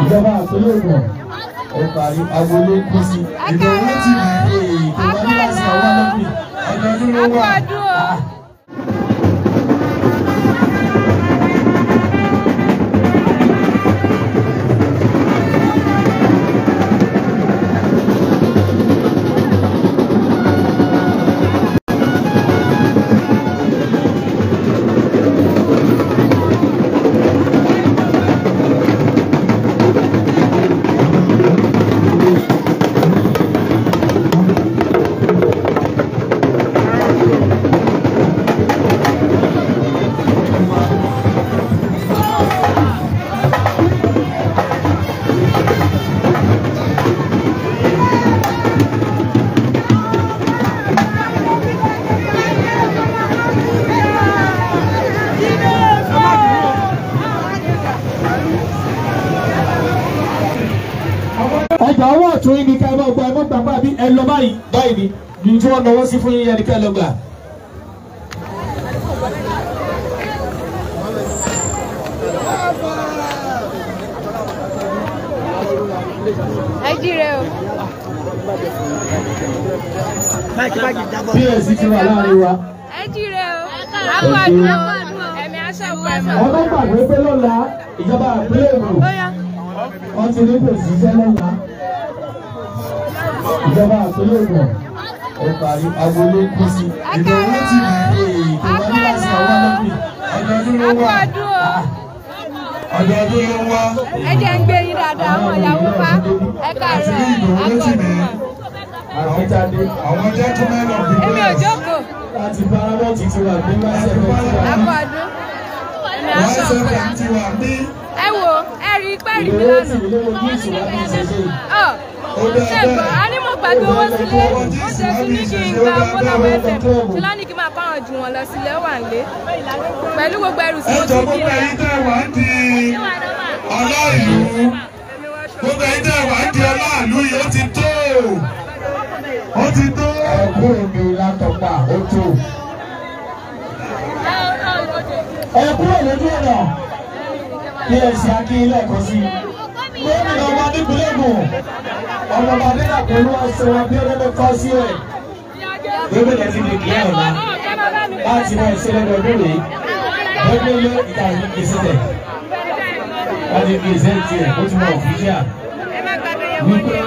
Ìjọba àpínlẹ̀ Ògùn ó parí agboolé kú sí. Ìdòwú ti rí ètò wọn láti àwọn ọlọ́pìn ọdọọdún ló wà. Ọjà ọwọ́ ọ̀tún yín ni ká ẹ bá gba ẹ mọ́ gbàgbà bí ẹ lọ báyìí báyìí ni ní tí wọ́n náwó sí fún yín yẹn ni ká ẹ lọ gbà. Ẹ jíire o. PSC ti wà láàrin wa. Ẹ jíire o. Akọ̀dùn o. Ẹ̀mí aṣọ ìwé ẹ̀fọ́. Ọmọ gbàgbé pé lọ́la ìjọba àpínlẹ̀ Ògùn wọ́n ti ní kò síṣẹ́ lọ́la. Ìjọba àpínlẹ̀ Ògùn ó parí agboolé kú sí. Ìdòwú ti rí ètò wọn láti àwọn ọlọ́pìn ọdọọdún ló wà. Ọdọọdún ló wá. Ẹ jẹ́ ń gbé yín dáadáa, àwọn ìyàwó bá ẹ káàárọ̀ akọ̀dùn mọ̀. Àwọn gentlemen of the Èmi ò press. jókòó. Láti paramount ti wà ní wáṣẹ̀ fẹ́ ti wà. Akọ̀dùn. Ẹ̀mí aṣọ ìwé. YSFM ti wà ní. Ẹ wo, ẹ rí pẹ́ẹ́rì mi Ìdòwú ti lánàá. rí lówó jíìsì wá bí ìṣẹ̀ṣe. Ọ̀ ṣègbọ́n a ní mo gbàgbé owó sílé, ó ṣe tún ní kí n gba owó lọ́wọ́ ẹsẹ̀ ṣe lọ́ ní kí n máa bá wọn jù wọ́n lọ sílé ó wà nílé pẹ̀lú gbogbo ẹrù tí Ẹ mo jọ ti dì gbogbo ẹ̀yin tẹ́ wà ń di ọlá ìlú. Gbogbo ẹ̀yin tẹ́ wà ń di ọlá ìlú yìí ó ti tó. Ó ti tó. Ẹ̀kú èmi látọ̀pá ó tó. Ẹ̀kú lójú ọ̀nà PSC Akin lẹ́ẹ̀kan sí. Gómìnà ọba nípínlẹ̀ Ògùn ọmọọba Adédàpọ̀ Olúwaṣeun Abíọ́dún mẹ́fà sí ẹ̀. Gómìnà ti di ìpínlẹ̀ ọ̀la láti máa ṣe lọ́dọọdún rèé. Lọ́dún lé ìta ìlú gbèsè tẹ̀. Wọ́n ti gbèsè tiẹ̀ ó ti wọ òfìṣà. Wípé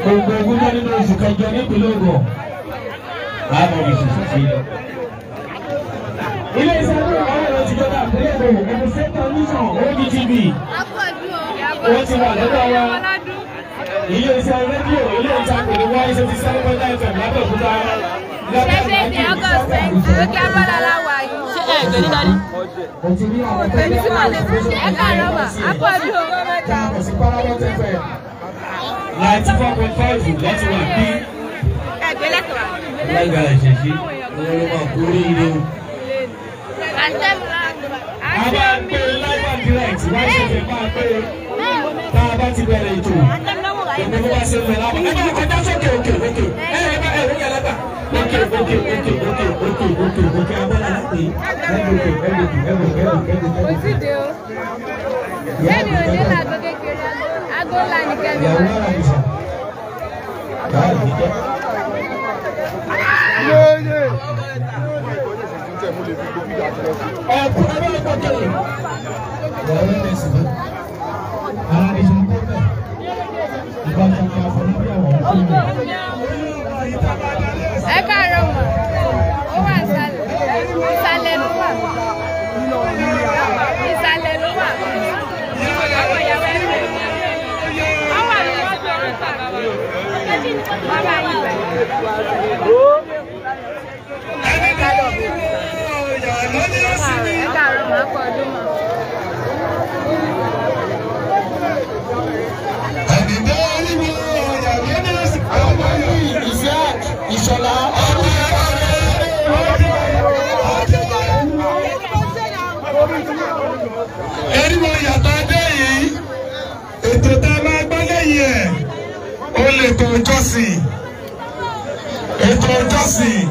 gbogbo ogún tó nínú oṣù kẹjọ nípínlẹ̀ Ògùn láàmú ìṣẹ̀ṣẹ̀ sí i. Ilé iṣẹ́ ní àwọn ẹ̀rọ ti jọba àpínlẹ̀ Ògùn Ògùn State Television OGTV wọ́n ti wà lọ́dọ̀ wa. Ilé iṣẹ́ rédíò ilé ìtàkùn ní Y77.9 FM lábẹ́òkúta. Ṣẹ́ṣẹ́ August lókè abala láwà yìí. Ṣé ẹ gbé ní dání? Mo ti rí àwọn tó Èmi tí mo lè ẹ káàárọ̀ mà, akọ̀dùn o. Káàbọ̀ sí Paramount FM 94.5 láti wà bí. Lágbára ìṣẹ̀ṣe, wọ́n ló máa kú oríire o. A máa ń pè live and direct, wá ṣẹ̀ṣẹ̀ máa pè tá a bá ti bẹ̀rẹ̀ ètò. Gbogbo bó bá ṣe ń lọ lábọ̀. Ẹ máa kọjá sókè òkè òkè. Ẹ ẹ bá ẹ lókè lágbà. Òkè òkè òkè òkè òkè òkè òkè abọ́lá lápè. Ẹ gòkè ẹ gòkè ẹ gòkè ẹ gòkè ẹ Kò gòkè. tí de o. Kẹ́mi ò dé láago kékeré, aago ńlá ni Kẹ́mi Ìyàwó wá. ara mi sà. Káàdì jíjẹ́. Ẹ̀kú ẹ̀rọ ìgbọ̀kẹ̀lẹ̀. Ìyàwó ẹ̀ sì fẹ́. Ara mi sọ kó bẹ̀. Ìbá kankan àfọlọ́bí àwọn ọ̀hún mi. Ẹ káàárọ̀ mà, ó wà ìsàlẹ̀, ìsàlẹ̀ ló wà. Ìsàlẹ̀ ló wà. Àwọn ìyàwó ẹ̀ fẹ́. Wọ́n wà ní mọ́tò ọ̀rọ̀ bàbá yìí bẹ̀. Ẹ káàárọ̀ mà, akọ ọdún mà. Isiaq Ìṣọ̀lá. Eriwo yàtọ̀ adé yìí, ètò tá a máa gbọ́ lẹ́yìn ẹ̀, ó lè tó ìjọsìn. Ètò ìjọsìn,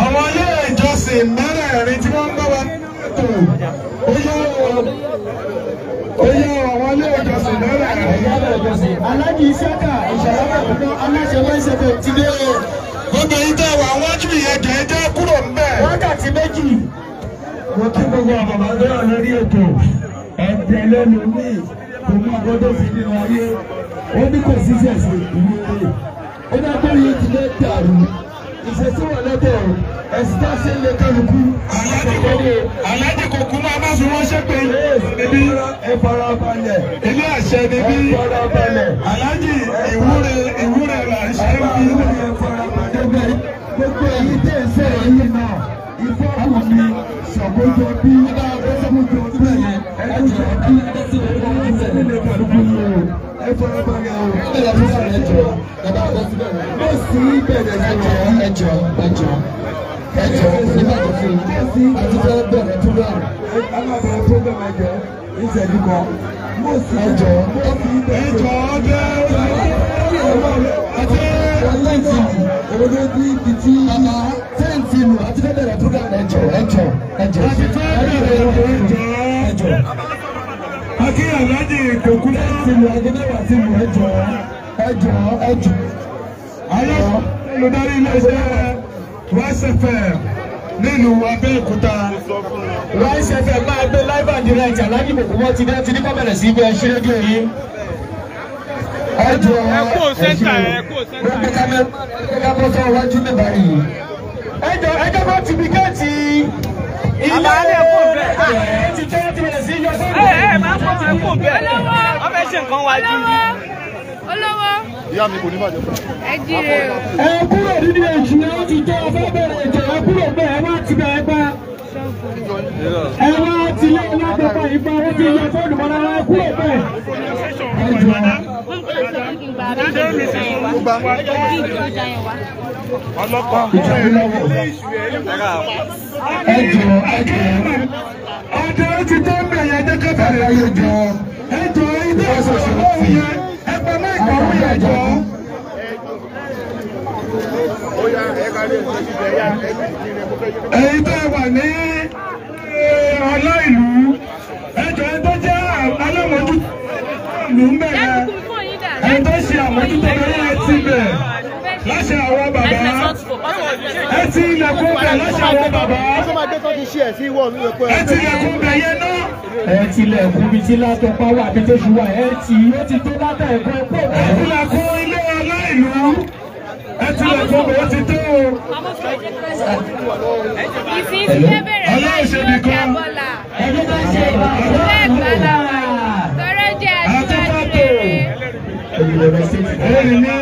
àwọn ilé ìjọsìn mẹ́rẹ̀ẹ̀rin tí wọ́n ń bá wa ètò, ó yá o, ó yá bẹ̀rẹ̀ ìjọsìn. Aláàjì Isiaka Ìṣọ̀lá Kòkúmọ́ aláṣẹ Wise FM ti dé o. Gbogbo yìí tẹ́ wà wájú yẹn kì í jẹ́ kúrò ńbẹ̀. Wákàtí méjì. Mo kí gbogbo àwọn bàbá tó wà lórí ètò ẹ̀jẹ̀ lẹ́nu mi kò mú agbọ́dọ̀ sí nínú ayé. Ó ní kò sí ṣẹ̀ṣẹ̀ ìlú eré. Ó dá tó yẹ ti lé dàrú. Ìṣesí wà lọ́tọ̀ ẹ̀sìn tá a ṣe ń lé kálukú. Aláàjì Kòkúmọ́ má fi wọ́n ṣépè níbí. Ẹ fara balẹ̀. Ilé àṣẹ níbí. Ẹ fara balẹ̀. Aláàjì ìwúre là ń ṣe ń bí. Ẹ fara balẹ̀. Gbogbo èyí tẹ̀ ń sọ̀rọ̀ yìí náà. Ìfọ́kù mi ṣàkóso bí ẹ̀ẹ́dẹ́gbẹ̀jọ bí ẹ̀ẹ́dẹ́gbẹ̀jọ bí ẹ̀ẹ́dẹ́gbẹ̀jọ kálukú yìí o. Ẹ fara balẹ̀ o. Mo sì bẹ̀rẹ̀ Ẹjọ́ ẹjọ́ ẹjọ́ nígbà tó fi àti fẹ́ bẹ̀rẹ̀ program. A máa bẹ̀rẹ̀ program ẹjọ́ ìṣẹ́jú kan. Mo sì Ẹjọ́ Ẹjọ́ ọdẹ àti tẹ́ǹtì olóbi ibi tí tẹ́ǹtì lù àti fẹ́ bẹ̀rẹ̀ program ẹjọ́ ẹjọ́ ẹjọ́ àti fẹ́ bẹ̀rẹ̀ ẹjọ́. ẹjọ́ Akí Aláàjì Kòkúmọ́. tẹ́ǹtì lù aago mẹ́wàá sí lù ẹjọ́ ẹjọ́ ẹjọ́. Ayé olùdarí iléeṣẹ́ Wise FM nílùú Abẹ́òkúta. Wise FM máa gbé live and direct. Aláàjì Kòkúmọ́ ti dé ti ní kọ́ bẹ̀rẹ̀ sí ibi ẹṣin rédíò yìí. Ẹjọ́ Ẹ kú sẹ́ńtà, ẹ kú sẹ́ńtà. Gbogbo kámẹ́rà bọ́ sọ wájú mi báyìí. Ẹjọ́ ẹjọ́ bá ti bí géètì ilé Bàbá ẹ kú bẹ́ẹ̀. ẹ ti tẹ́ ti bẹ̀rẹ̀ sí yọ fóònù. Ẹ ẹ máa kó máa kó bẹ́ẹ̀. Wọ́n fẹ́ ṣe nǹkan wájú. Olówó. Ìyá mi kò ní bàjẹ́ fún Ẹ jíire o. Ẹ kúrò nínú èjì ẹ ó ti jẹ́ ọfẹ́ bẹ̀rẹ̀ ètò ẹ kúrò bẹ́ẹ̀ ẹ wá ti bẹ̀rẹ̀ gbá. Ẹ wá ti lé lápapọ̀ ìgbà ó ti yọ fóònù mọ́ra ẹ kúrò bẹ́ẹ̀. Ẹjọ́ ẹjọ́ ẹjọ́ Ọdẹ ó ti tó ń bẹ̀ yẹn jẹ́ ká bẹ̀rẹ̀ ẹjọ́. Ẹjọ́ ilé ìṣòṣò lóhùn yẹn ẹgbẹ́ náà ìgbàwó yẹn jọ. Èyí tó wà ní ọlá ìlú ẹjọ́ ẹ tó jẹ́ alámòjútó ìlú ń bẹ̀ yẹn. Ẹ tó ṣe àmójútó lórí ẹ ti bẹ̀ láṣẹ àwọn bàbá. Ẹ ti ilẹ̀kùn bẹ̀ láṣẹ àwọn bàbá. Ẹ ti ilẹ̀kùn bẹ̀ yẹn náà. Ẹ tilẹ̀kùn bíi tí látọ̀pá wà bíi tó ṣù wà ẹ tì í ó ti tó látà ẹ̀kọ́ ẹ̀kọ́ Ẹ tilẹ̀kùn ilé ọlá ìlú. Ẹ tilẹ̀kùn bẹ̀ ó ti tó o. Ìsìn ti fẹ́ bẹ̀rẹ̀ báyìí lókè Abọ́là. Ẹni tó ṣe ìbá Ilé Ẹ̀gbá la wà yìí. Tọ́rọ́ jẹ́ aṣíwájú rere. Èyí ni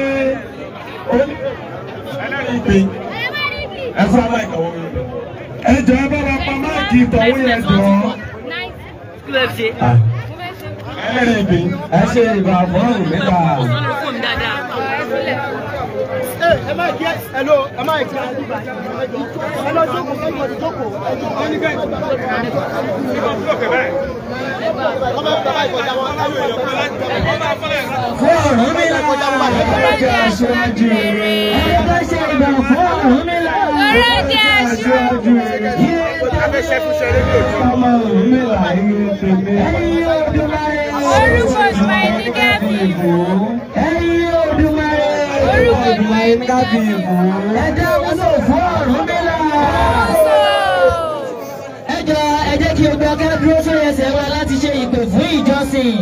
ẹ fún aláìkàwọ́ mi. Ẹ jọ̀ọ́ ẹ bá wa pa máìkì tọ̀hún yẹn jọ. Ẹlẹ́rìí ìgbín ẹ ṣe ìbà fọ́ọ̀rù níta. Ẹ má kí ẹ lọ, ẹ má kí ẹ lọ jókòó, ẹ lọ jókòó, ẹ jókòó. Fún Ọ̀rúnmìlà ẹjọ́ aṣíwájú rere. Ẹni tó ṣe ìbà fún Ọ̀rúnmìlà Tọ́rọ́ jẹ́ aṣíwájú rere. Ọmọ Ọ̀rúnmìlà yìí tèmi. Ẹ̀yin Olódùmarè. Orúkọ Olùwà ní Gábì. Ẹ̀yin Olódùmarè. Orúkọ Olùwà ní Gábì. Ẹjọ́ wúlò fún Ọ̀rúnmìlà. Ẹ jọ̀ọ́ ẹ jẹ́ kí gbogbo akẹ́rẹ́ dúró sórí ẹsẹ̀ wa láti ṣe ìpè fún ìjọsìn.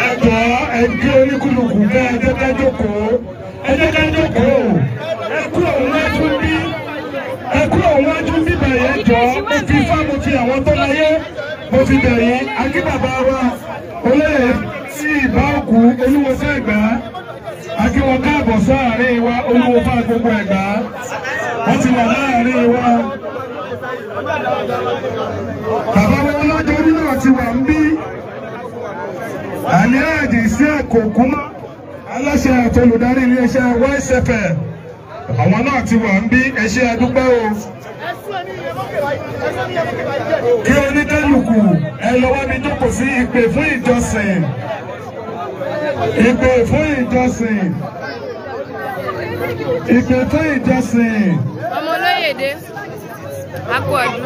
Ẹ jọ̀ọ́ ẹ gbé oníkúlùkù bẹ́ẹ̀ ẹ jẹ́ ká jókòó. Ẹ jẹ́ ká jókòó. Ẹ kúrò wájú bí. Ẹ kúrò wájú bí bẹ̀yẹn jọ. Mo fi ifá mo fi àwọn tó láyé. Mo fi bẹ̀yìn akí bàbá wa olóyè sí ìbá òkú olúwo fẹ́ gbà á. Akí wọn káàbọ̀ sáàárín wa olúwo fà gbogbo Ẹ̀gbá. Wọ́n ti wà láàárín wa. Bàbá wa ọlọ́jọ́ orí náà ti wà ń bí. Àlíhájì sí Kòkúmọ́ aláṣẹ àti olùdarí iléeṣẹ́ Wise FM àwọn náà ti wà ń bí. Ẹ ṣé a dúpẹ́ o. Kí oníkálukú ẹ lọ wá mi jókòó sí ìpè fún ìjọsìn. Ìpè fún ìjọsìn. Ìpè fún ìjọsìn. Ọmọ olóyèdè. A kú ọdún.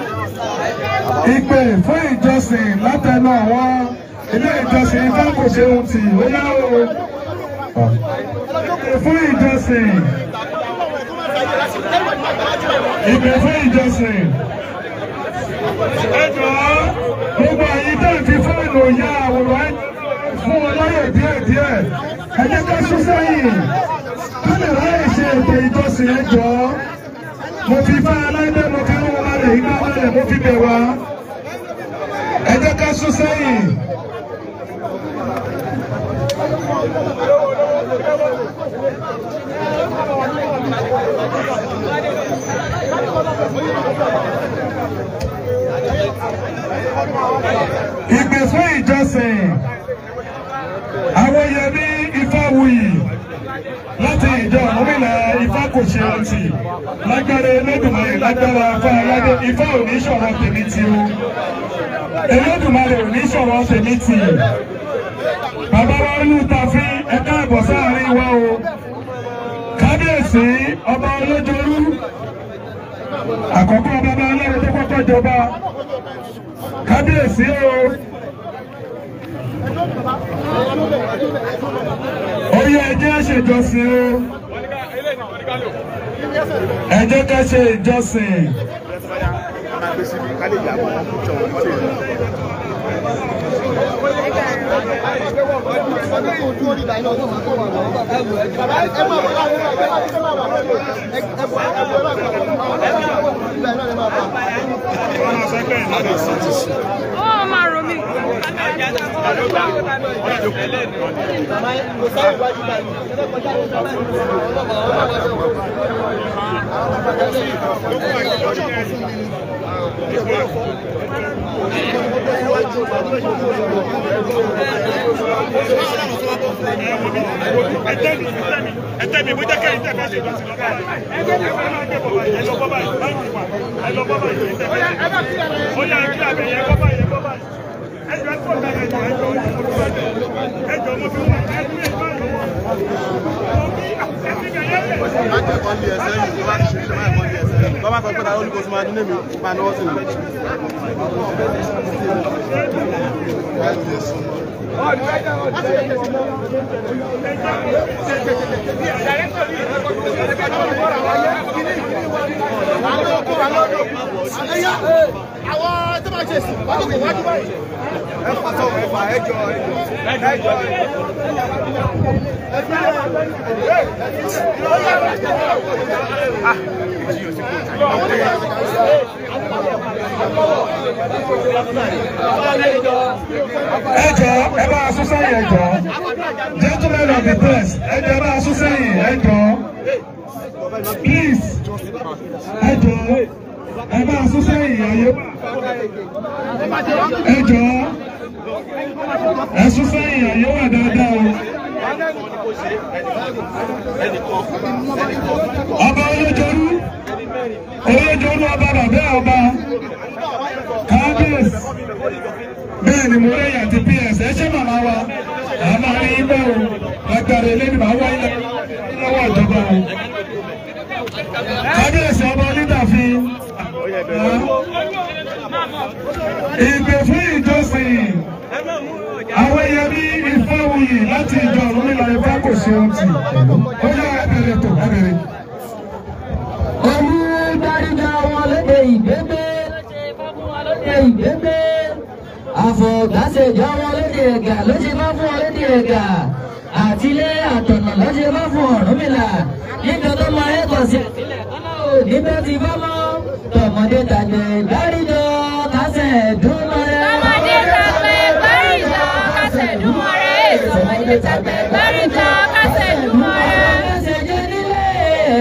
Ìpè fún ìjọsìn látẹnu àwọn ilé ìjọsìn Ifá kò ṣe ohun tì ó yá o. Ìpè fún ìjọsìn. Ìpè fún ìjọsìn. Ẹ jọ̀ọ́ gbogbo ẹ̀yin tẹ́ ẹ̀ fi fóònù ya àwòrán fún wọn láyè díẹ̀díẹ̀. Ẹ jẹ́ ká sún sẹ́yìn. Ká lè ráyè ṣe ètò ìjọsìn ẹ jọ̀ọ́. Mo fi Ifá aláìdé mo fi rún wọn lálẹ́ igbá lálẹ́ mo fi bẹ̀ wá. Ẹ jẹ́ ká sún sẹ́yìn. Ìpè fún ìjọsìn Awóyẹmí Ifáwuyì láti ìjọ Ọ̀rúnmìlà Ifá kò ṣe ọtí lágbára Elédùmarè lágbára Ifá aládé Ifá ò ní sọ̀rọ̀ tèmi tì o Elédùmarè ò ní sọ̀rọ̀ tèmi tì. Bàbá wa Olùtàfin ẹ káàbọ̀ sáàrin wa o. Kábíyèsí ọba Olójorú àkọ́kọ́ bàbá aláwo tó kọ́kọ́ jọba. Kábíyèsí o. Ó yẹ ẹ jẹ́ ṣèjọsìn o. Ẹ jẹ́ ká ṣe ìjọsìn. Ó máa ro mí. Ẹ jọ̀ọ́ ẹ bá a sún sẹ́yìn ẹ jọ̀ọ́. Gentlemen of the press ẹ jọ̀ọ́ ẹ bá a sún sẹ́yìn ẹ jọ̀ọ́. Please ẹ jọ̀ọ́ ẹ bá a sún sẹ́yìn ayé. Ẹ jọ̀ọ́ ẹ sún sẹ́yìn ayé wà dáadáa o. Ọba Olójorú Olójorú ọba bàbá ọba kábíyèsí bẹ́ẹ̀ ni mo rẹ́yìn àti ps ẹ ṣé màmá wa a máa rí ibẹ̀ o lágbára eléyìí máa wáyé lọ́wọ́ ìjọba o. Kábíyèsí ọba Olùtàfin ìpè fún ìjọsìn Awóyẹmí Ifáwuyì láti ìjọ Ọ̀rúnmìlà Ifá kò ṣe ohun tì ó yá ẹ bẹ̀rẹ̀ tó ẹ bẹ̀rẹ̀. Olùdaríjà wọn lédè ìgbégbé lóde ìgbégbé àfọ̀gásẹ̀jọ́ wọn lédè ẹ̀gà ló ṣe bá fún ọ lédè ẹ̀gà àtilé àtọ̀nà ló ṣe bá fún Ọ̀rúnmìlà nígbà tó máa ẹ̀kọ́ sí ẹ̀sílẹ̀ kọ́lá ò níbẹ̀ ti bá mọ́ tọmọdé tàgbẹ̀ gbáríjọ kásẹ̀ dúnmọ́rẹ́. Tọmọdé tàgbẹ̀ gbáríjọ kásẹ̀ dúnmọ́rẹ́. Tọmọdé tàgbẹ̀ gbáríjọ kásẹ̀ dúnmọ́rẹ́. Àfọ̀gásẹ̀jọ́ nílé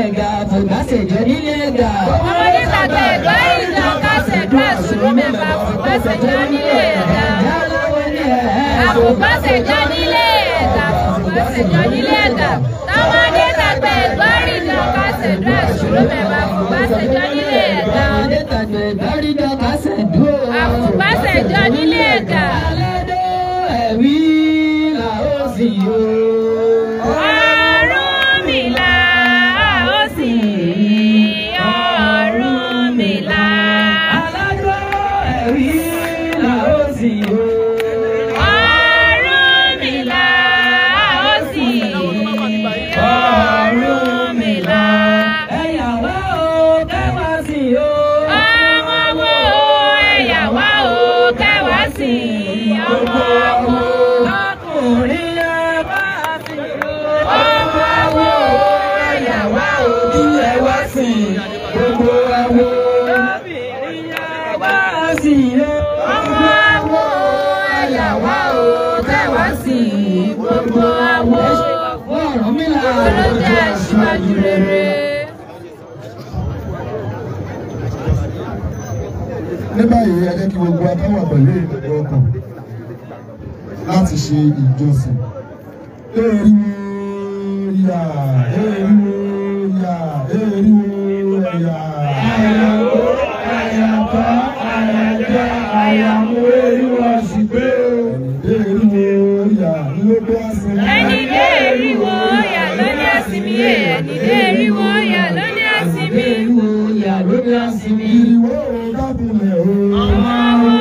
ẹ̀gà àfọ̀gásẹ̀jọ́ nílé ẹ̀gà. Tọmọdé tàgbẹ̀ gbáríjọ kásẹ̀ dún àṣùrù mẹ́fà àfọ̀gbásẹ̀jọ́ nílé ẹ̀gà. Àfọ̀gbásẹ̀jọ́ nílé ẹ̀gà. Àfọ̀gbásẹ̀jọ́ nílé ẹ̀gà. Tọmọdé tàgbẹ̀ gbáríjọ kásẹ̀ dún àṣùrù mẹ́fà àfọ̀gbásẹ̀jọ́ nílé ẹ̀gà. Tọmọdé tàgbẹ̀ gbáríjọ kásẹ̀ dún. Àfọ̀gbásẹ̀jọ́ nílé ẹ̀gà. Alẹ́dọ̀ ẹ̀wí là ó sì yó. Ọ̀rúnmìlà ó sì Ọ̀rúnmìlà lójú ẹ wá sí gbogbo awo. Lóbìnrin ẹ wá sí o. Ọmọ awo ẹ̀yà wá o kẹwàá sí gbogbo awo. Fún Ọ̀rúnmìlà ló jẹ́ aṣíwájú rere. Ní báyìí ẹ jẹ́ kí gbogbo akáwà pẹ̀lú ìgbàgbọ́ ọkàn láti ṣe ìjọsìn. Eriwo yà, eriwo yà, eriwo yà. Àyàwó, àyàbá, àyàjá, àyàmú, eriwo àṣìgbé. Eriwo yà ló bá sinmi. Ẹni dé eriwo yà ló ní àsìmí. Ẹni dé eriwo yà ló ní àsìmí. Eriwo yà ló ní àsìmí. Ìrìwò dábìlẹ̀ o. Ọmọ awo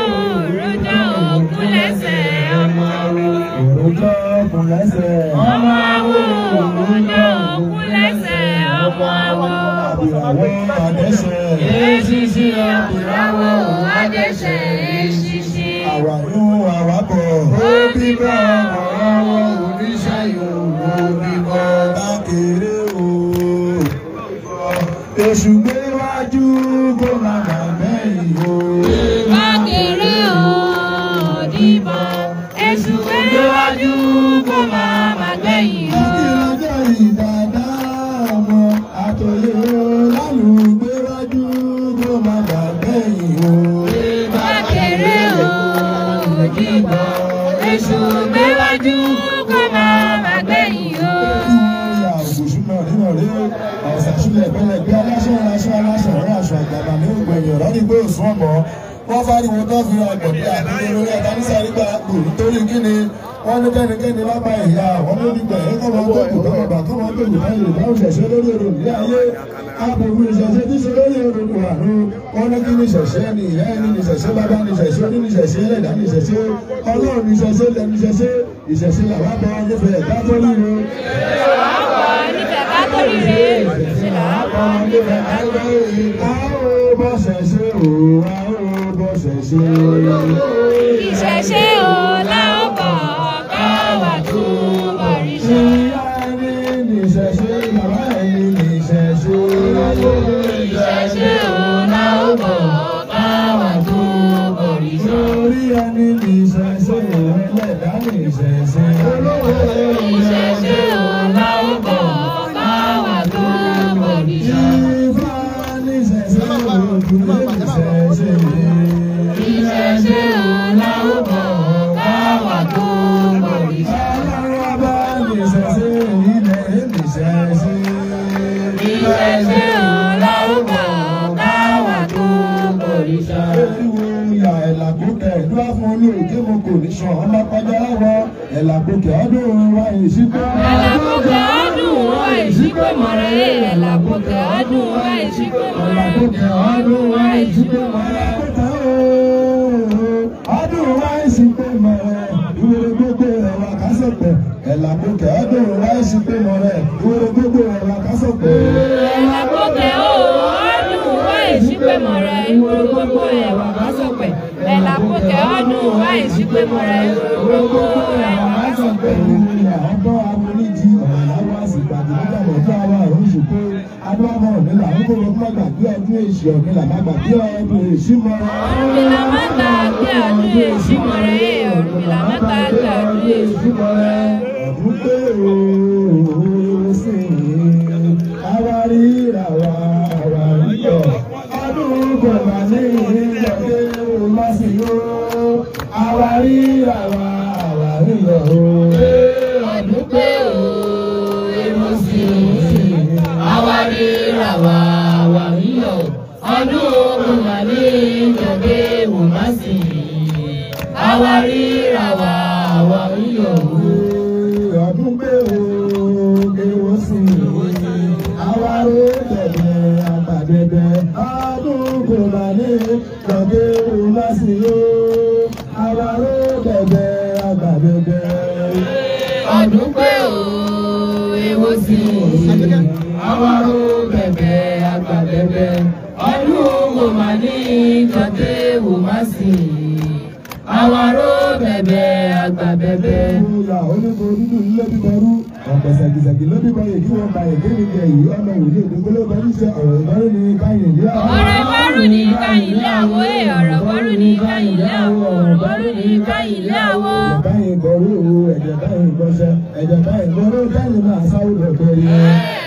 òròjọ́ òkú lẹ́sẹ̀. Ọmọ awo Òròjọ́ kùn lẹ́sẹ̀. ọmọ awo òròjọ́ òkú lẹ́sẹ̀. Ọmọ awo Àbùràwọ̀ àdẹ́sẹ̀. eṣinṣin àbùráwọ̀ adẹ́sẹ̀ eṣinṣin. Àwàyún àwàbọ̀. Ó bímọ àwọn oníṣẹ́ yòówó bímọ. Bákèrè o. Èṣù gbé wájú kó má bà mẹ́yìn o. Bákèrè o dìbọn èṣù gbéwájú kó máa má gbẹ̀yìn o. Ìrọ̀jọ́ ìdàdá ọmọ àtòyè lálùgbé wájú kó má bà mẹ́yìn o. Bákèrè o dìbọn èṣù gbéwájú kó máa má gbẹ̀yìn o. Wọ́n fáriwo tó fi ọgbọ̀n bí àdúgbò lórí ẹ̀ka ní sáré gba àgbò nítorí kíni wọ́n ní kẹ́nikẹ́ni bá bá ìyá àwọn tó ní gbẹ̀yìn kọ́ wọn tó kù tó bàbá kọ́ wọn tó kù báyìí báwọn ṣẹ̀ṣẹ̀ lórí èrò ní ayé àbòrò ìṣẹ̀ṣẹ̀ tí ṣe lórí èrò kù àrùn wọ́n ní kí ní ṣẹ̀ṣẹ̀ ní ìyá ẹni ní ṣẹ̀ṣẹ̀ bàbá ní ṣẹ̀ṣẹ̀ oní ní ṣẹ̀ṣẹ̀ ẹlẹ́dàá ní ṣẹ̀ṣẹ̀ ọlọ́run ní ṣẹ̀ṣẹ̀ lẹ́nu ṣẹ̀ṣẹ̀ ìṣẹ̀ṣẹ̀ làwọn bọ̀ nífẹ̀ẹ́ ká tó ríro. Làákọ̀ nífẹ̀ẹ́ ká tó ríre. Ṣe làákọ̀ nífẹ̀ẹ́ ká tó ríre. A ó bọ́ ṣẹ̀ṣẹ̀ o, a ó bọ́ ṣẹ̀ṣẹ̀ o. Ìṣẹ̀ṣe o láòkọ̀ káwà tó bọ̀rìṣà. Ìyá ẹni ní ṣẹ̀ṣẹ̀, bàbá ẹni ní ṣẹ̀ṣẹ̀. Ìṣẹ̀ṣe o láòkọ̀ káwà tó bọ̀rìṣà. Orí ẹni ní ṣẹ̀ṣẹ̀, ẹlẹ́dàá ní ṣẹ̀ṣẹ̀. Ìṣẹ̀ṣe o láòkọ̀ káwà tó bọ̀rìṣà. Ifá ní ṣẹ̀ṣẹ̀, Ògún ní ṣẹ̀ṣẹ̀. Ìṣẹ̀ṣe o láòkọ̀ káwà tó bọ̀rìṣà. Ọlọ́run ọba ní ṣẹ̀ṣẹ̀, ilẹ̀ ní ṣẹ̀ṣẹ̀. Ìṣẹ̀ṣe o láòkọ̀ káwà tó bọ̀rìṣà. Eriwo ya ẹ̀làkókè ìdúrà fún olóògbé mo kò ní sàn ọmọ pàjá láwọ ẹ̀làkókè ọdún wa ìṣípò. Ẹ̀làkókè ọdún wa ìṣípò mọ̀rẹ́. Ẹ̀làkókè ọdún wa ìṣípò mọ̀rẹ́. Ẹ̀làkókè ọdún wa ìṣípò mọ̀rẹ́. Ọdún wa ìṣípò mọ̀rẹ́. Ìwúre gbogbo ẹ̀wà kásọ̀pẹ̀. Ẹ̀làkókè ọdún wa ìṣípò mọ̀rẹ́. Ìwúre gbogbo ẹ̀wà kásọ̀pẹ̀. Ẹ̀làkókè ọdún wa ìṣípò mọ̀rẹ́. Ìwúre gbogbo ẹ̀wà kásọ̀pẹ̀. Ẹ̀làkókè ọdún wa ìṣípò mọ̀rẹ́. Ìwúre gbogbo ẹ̀wà kásọ̀pẹ̀. Ọgbọ́n aforíjì ọ̀làwọ̀ àsìgbàdì nígbàgbọ́ tó àwọn àrùn ṣùkú adúláwọ̀ ọ̀nìlà àrùkòrò má gbàgbé ọdún èṣì ọ̀nìlà má gbàgbé ọdún èṣì mọ́ra. Ọ̀rúnmìlà má gbàgbé ọdún èṣì mọ̀rẹ́. Ọ̀rúnmìlà má gbàgbé ọdún èṣì mọ̀rẹ́. Ọdún pé ooo sì àwa ríra wa àwa ríyọ̀ ọdún kò má ní ìgbàgbé má sì yó àwa ríra wa àwa ríyọ̀ o. Ọdún pé ooo èmo sì àwa ríra wa àwa ríyọ̀ ọdún kò má ní ìgbàgbé má sì àwa ríra wa àwa ríyọ̀ o. Ọdún pé ooo èwo sì àwa rí bẹ̀bẹ̀ àgbàdẹ̀bẹ̀ ọdún kò má ní ìgbàgbé má sì yó àwa rí bẹ̀bẹ̀ àgbàdẹ̀bẹ̀. Ọdún pé ooo èwo sì àwa ró bẹ̀bẹ̀ àgbà bẹ̀bẹ̀ ọdún kò má ní ìgbàgbé má sì àwa ró bẹ̀bẹ̀ àgbà bẹ̀bẹ̀. Ìyá onígbò dúdú nílé bíbẹrú ọmọ Àpẹ̀sẹ̀kìsẹ̀kì ló bímọ yìí kí wọ́n ba èké mi jẹ yìí ọmọ ìwòye ìdókòló bá níṣẹ́ ọ̀rọ̀ ìbárò ní káyìn ilé àwọ̀. Ọ̀rọ̀ ìbárò ní káyìn ilé àwọ̀ ẹ̀ ọ̀rọ̀ ìbárò ní káyìn ilé àwọ̀ ọ̀rọ̀ ìbárò ní káyìn ilé àwọ̀. Báyìí gbọ́rú o ẹ̀jẹ̀ báyìí gbọ́sẹ̀ ẹ̀jẹ̀ báyìí gbọ́rú kẹ́yìn máa sáwùdọ̀ gbẹ̀rẹ̀.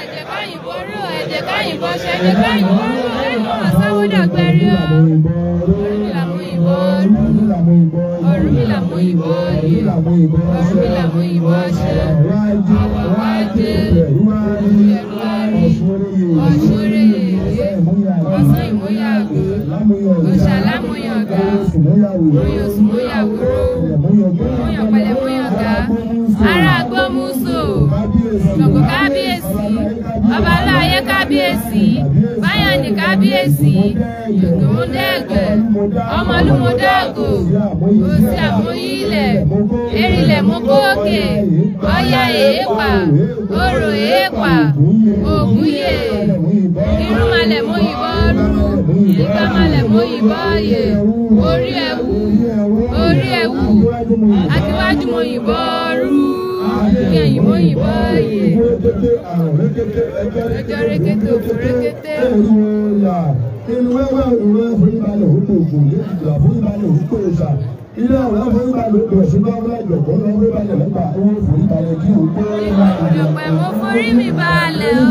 Ẹ̀jẹ̀ báyìí gbọ́rú ẹ̀jẹ̀ báyìí gbọ́sẹ̀ ẹ̀jẹ̀ báyìí gbọ́rú kẹ́yìn máa sáwùdọ̀ gbẹ̀rẹ̀ o. Ọ̀rúnmìlà mú ìbọn Ọ̀rúnmìlà mú ìbọn ṣe. Ọ̀wájé Ọ̀sán ìmúyàgò Òòṣà lámúyàngá Òyòsùmúyàwúrò Múyànpẹ̀lẹ̀ múyàngá Ará Agbómúsò Ṣàngó kábíyèsí Ọbaláyé kábíyèsí Báyọ̀nì kábíyèsí Ògúndẹ̀gbẹ̀ Ọmọlúmọdàgò Òsì àmúyílẹ̀ Erílẹ̀ mọ́kóòkè Ọya èèpà Orò èèpà Ògúnyè Irúnmalẹ̀ mú ìbọn rú Ìgbàmalẹ̀ mú ìbọn yè Orí ẹ̀wù Orí ẹ̀wù Akíwájú mú ìbọn rú Kẹ̀yìn mú ìbọn yè Ọjọ́ rékété òkú rékété. Inú wẹ́wẹ́ ìwé foríbalẹ̀ òkú ògùn lẹ́yìn àforíbalẹ̀ òkú òòṣà. Ilé àwọn foríbalẹ̀ òkú ọ̀ṣun lọ́wọ́ ìjọ̀kọ́ lọ́wọ́ foríbalẹ̀ lọ́gbà owó foríbalẹ̀ kí òkú. Ìlàjì ọ̀pẹ mo forí mi balẹ̀ o.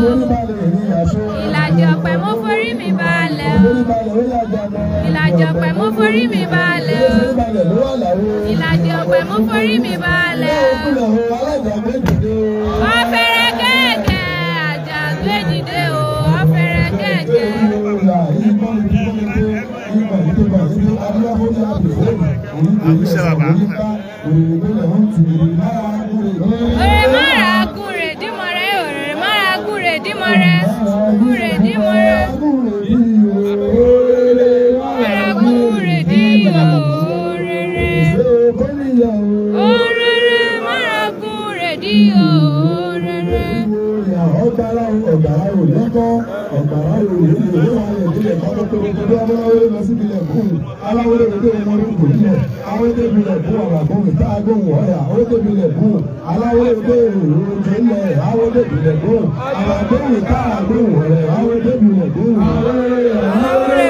Ìlàjì ọ̀pẹ mo forí mi balẹ̀ o. Ìlàjì ọ̀pẹ mo forí mi balẹ̀ o. Ìlàjì ọ̀pẹ mo forí mi balẹ̀ o. Wọ́n fẹ́rẹ̀ kẹ̀kẹ́ àjàgbé dìde o. Wọ́n fẹ́rẹ̀ kẹ̀kẹ́. Òrè mọ́ra gúnrè dímọ̀rẹ́ òrè mọ́ra gúnrè dímọ̀rẹ́ gúnrè dímọ̀rẹ́. Mọ́ra gúnrè dí òrèrè. Òrèrè mọ́ra gúnrè dí òrèrè. Ọ̀gbàrá ọ̀gbàrá ò lẹ́kọ́ ọ̀gbàrá ò lè lè wà lè délẹ̀ kọ́ tó tó aláwọ̀ lọ síbi ilẹ̀ bùn aláwọ̀ lè dé wọn ló kò nílẹ̀ àwọn débi ilẹ̀ bùn ọ̀rọ̀ àbọ̀mì tá a gbóhùn ọ̀yà àwọn débi ilẹ̀ bùn aláwọ̀ lè dé òòjò lẹ̀ àwọn débi ilẹ̀ bùn àwọn àgbóhùn tá a gbóhùn ọ̀rẹ́ àwọn débi ilẹ̀ bùn. Àwọn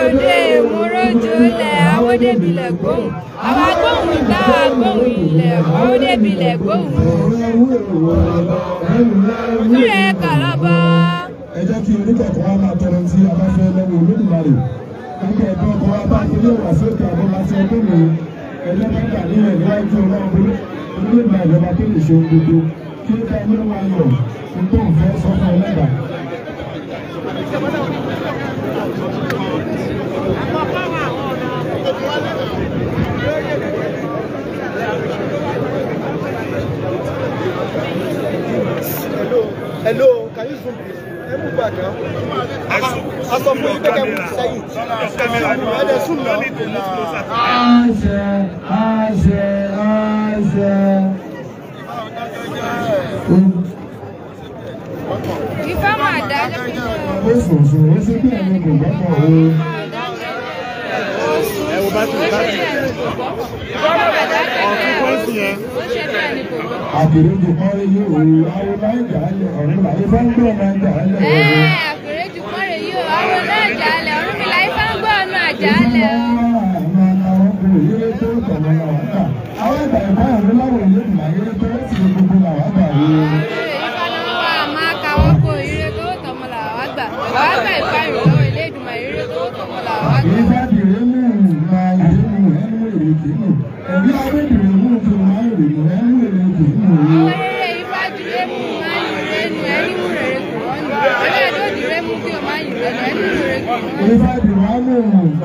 òde ìmúrójò lẹ̀ àwọn débi ilẹ̀ gbóhùn. Àwọn agbóhùn tá a gbóhùn ilẹ̀ àwọn débi ilẹ̀ gbóhùn. Kúrẹ̀ kàlọ́bọ̀. Ẹ jẹ́ kí oníkẹ̀kọ́ wa máa tọrọ tí a bá fẹ́ lọ́wọ́ Olódùmarè. Nígbà ẹ̀dọ́ ọkọ̀ wa bá ilé ìwà sókè àbọ̀ láti ọdún mi. Ẹjọ́ bá gbà nílẹ̀ níwájú Ọlọ́run Olódùmarè ọba tó lè ṣe ohun gbogbo. Kí ó dá inú wa yọ̀ ohun tó ń fẹ́ sọ fún ẹlẹ́dàá. Hello, can you zoom please? Ẹ mú back now. A sọ fún yín pé kẹ́ mú sẹ́yìn. Ẹ dẹ̀ zoom now. Àṣẹ àṣẹ àṣẹ. Ifá máa dájọ́ pé Ó sòsò ó ṣe bí ẹni kò gbọ́kàn o. Ẹ wo bátìrì bátìrì. Ifá máa dájọ́ pé ó ṣe bí ẹni kò gbọ́. Àkèrèjì kọ́rin yìí o, àwọn náà ń jà á lẹ̀ ọ̀run láyé bá ń gbọ́ ọ̀nà ń jà á lẹ̀ Ẹ o. àkèrèjì kọ́rin yìí o, àwọn náà jà á lẹ̀ Ọ̀rúnmìlà Ifá ń gbọ́ ọ̀nà àjà á lẹ̀ o. Àwọn ìgbà ìbáyọ̀ ló láwọn ìlú ìmọ̀ ayé tó ti gbogbo làwọn àgbà yìí. Ifá ló wà máa kàwọ́ kó ire tó tọmọ làwọn àgbà. Àwọn àgbà ìfá ìrànlọ́wọ́ ilé ìdùnmọ̀ ire tó tọmọ làwọn àgbà. Ìfá dìré mú máa ìrè mú ẹnu èrè kì í mú. Ẹ̀rí awé dìré mú kí o máa èrè mú ẹnu èrè kì í mú. Àwọn eré Ifá dìré mú máa yìnrè nu ẹni mú rere kò wọ́n nù. Eré Ẹdó dìré mú kí o máa yìnrè nu ẹni mú rere kò wọ́n nù. Ifá dìré mú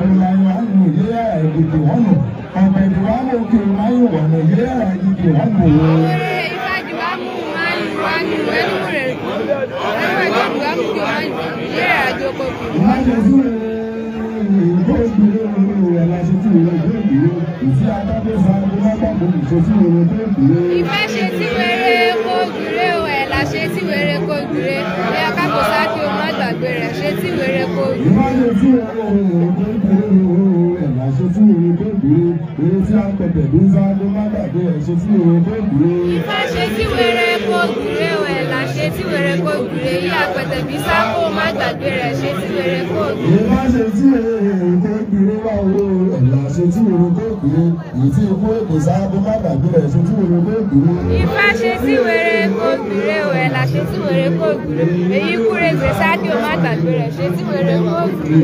ọ̀la wà nù yé àìdìdì wọ́n nù. Ọ̀pẹ̀ dìré mú kí o máa yìn wọ̀nù yé àìdìdì wọ́n nù. Àwọn eré Ifá dìré mú máa yìn wá nù ẹni mú rere kò wọ́n nù. Ẹni Ẹdó dìré mú kí o máa yìn wọ́n nù yé àjò kò kì wọ́n nù. Ìmájẹ̀ sí ìgbó ìgbìlẹ̀ òru ẹ̀ la ṣe tí ìrò ìgbó ìgbìlẹ̀ ìtí adájọ́ sa ẹni lágbàgbọ́ ìṣe tí ìrò ìgbó ìgbìlẹ̀. Ifá ṣe tí wéré kó gbìré o ẹ̀ la ṣe tí wéré kó gbìré. Ẹ̀yà kákò sá kí o má gbàgbé rẹ̀ ṣe tí wéré kó gbìré. Ìmájẹ̀ sí ìrò ìgbó ìgbìlẹ̀ òru ẹ̀ la ṣe tí ìrò ìgbó ìgbìlẹ̀ Èyí tí a ń pẹ̀tẹ̀ bí sáájú má gbàgbé ẹ̀ ṣe tí wèrè kó gbúre. Ifá ṣe tí wèrè kó gbúre o, ẹ̀là ṣe tí wèrè kó gbúre. Yí apẹ̀tẹ̀ bí sáko má gbàgbé rẹ̀ ṣe tí wèrè kó gbúre. Ifá ṣe tí wèrè kó gbúre wá o, ẹ̀là ṣe tí wèrè kó gbúre. Èyí tí ikú èkó sáájú má gbàgbé rẹ̀ ṣe tí wèrè kó gbúre. Ifá ṣe tí wèrè kó gbúre o, ẹ̀là ṣe tí wèrè kó gbúre. Èyí kúre gbé sákì o má gbàgbé rẹ̀ ṣe tí wèrè kó gbúre.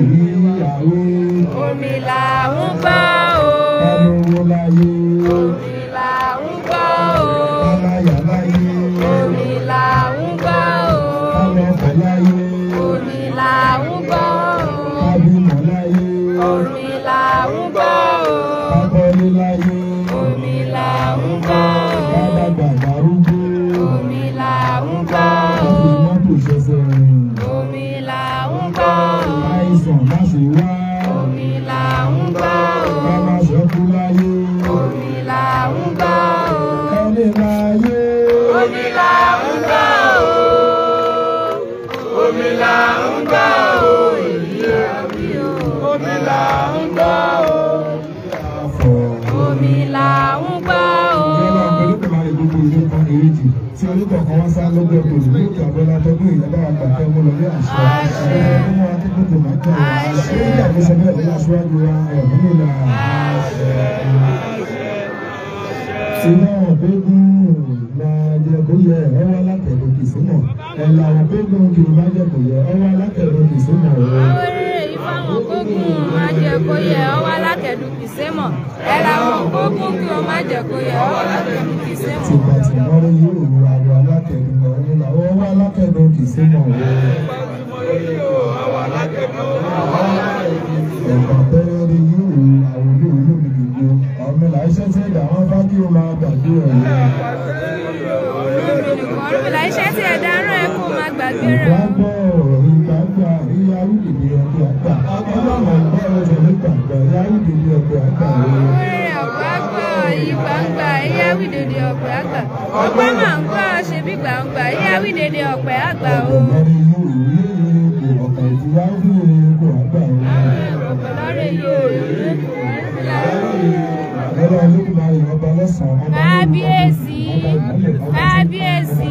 Omi là ń gbọ́ o. Omi là ń gbọ́ o. Omi là ń gbọ́ o. Omi là ń gbọ́ o. Omi là ń gbọ́ o. Omi là ń gbọ́ o. Omi là ń gbọ́ o. Omi là ń gbọ́ o. Omi là ń gbọ́ o. Omi là ń gbọ́ o. Omi là ń gbọ́ o. Omi là ń gbọ́ o. Omi là ń gbọ́ o. Omi là ń gbọ́ o. Tí olùkọ̀ọ̀kan wá sá lọ́gbọ̀n tó lù lókè abọ́lá tọdún ìyá bá wa gbà kẹ́ mú lọ ní àṣẹ. Àṣẹ. Ọmọ akẹ́kọ̀ọ́ tó máa jẹ́ Àṣẹ. Nígbà tó sọ bẹ́ẹ̀ lọ́wọ́ aṣíwájú wa Ọ̀rúnmìlà. Iná ọ̀gbẹ́gun máa jẹ kó yẹ ọwọ́ alákẹ̀dọ̀ kì sí mọ̀. Ẹ̀là ọ̀gbẹ́gun kì í máa jẹ kó yẹ ọwọ́ alákẹ̀dọ̀ kì sí mọ̀. Àwọn eré Ifá wọn kógun má jẹ kó yẹ ọwọ́ alákẹ̀dùn kì í sé mọ̀. Ẹ̀là wọn kógun kí o má jẹ kó yẹ ọwọ́ alákẹ̀dùn kì í sé mọ̀. Tìgbà tí wọ́n rí yóò ru àwọ̀ alákẹ̀dùn Ọ̀rúnmìlà ọwọ́ alákẹ̀dùn kì í sí mọ̀. Ẹ̀bà pẹ́rẹ́ rí yóò ru àwọn olóòlù mi gbogbo. Ọ̀rúnmìlà iṣẹ́ tí ẹ̀dá wọn fá kí o máa gbàgbé ọ̀rọ̀. Ọ̀rúnmìlà iṣẹ́ tí ẹ̀dá rán ẹ kó má gbàgbé rẹ̀. Ìgbàgbọ́ ìgbàgbà ìyáwó-dìde ọgbẹ́ àgbà. Ọlọ́run ọgbẹ́ ọjọ́ nígbàgbà ìyáwó-dìde ọgbẹ́ àgbà. Orí ọ̀pá gbọ́ ìgbàǹgbà ìyáwó-dìde ọ̀pẹ àgbà. Ọgbọ́n máa ń gbọ́ ṣe bí gbàǹgbà ìyáwó-dìde ọ̀pẹ àgbà o. Ọ̀gbọ̀n yóò rí èrè ọ̀pọ̀ ìtura fún èrè àgbà o. Ọ̀pọ̀lọ́rẹ̀ yóò rí Ọlọ́run Olódùmarè ọba lọ́sàn-án. Ọba Kábíyèsí, lóru, ọba kábíyèsí,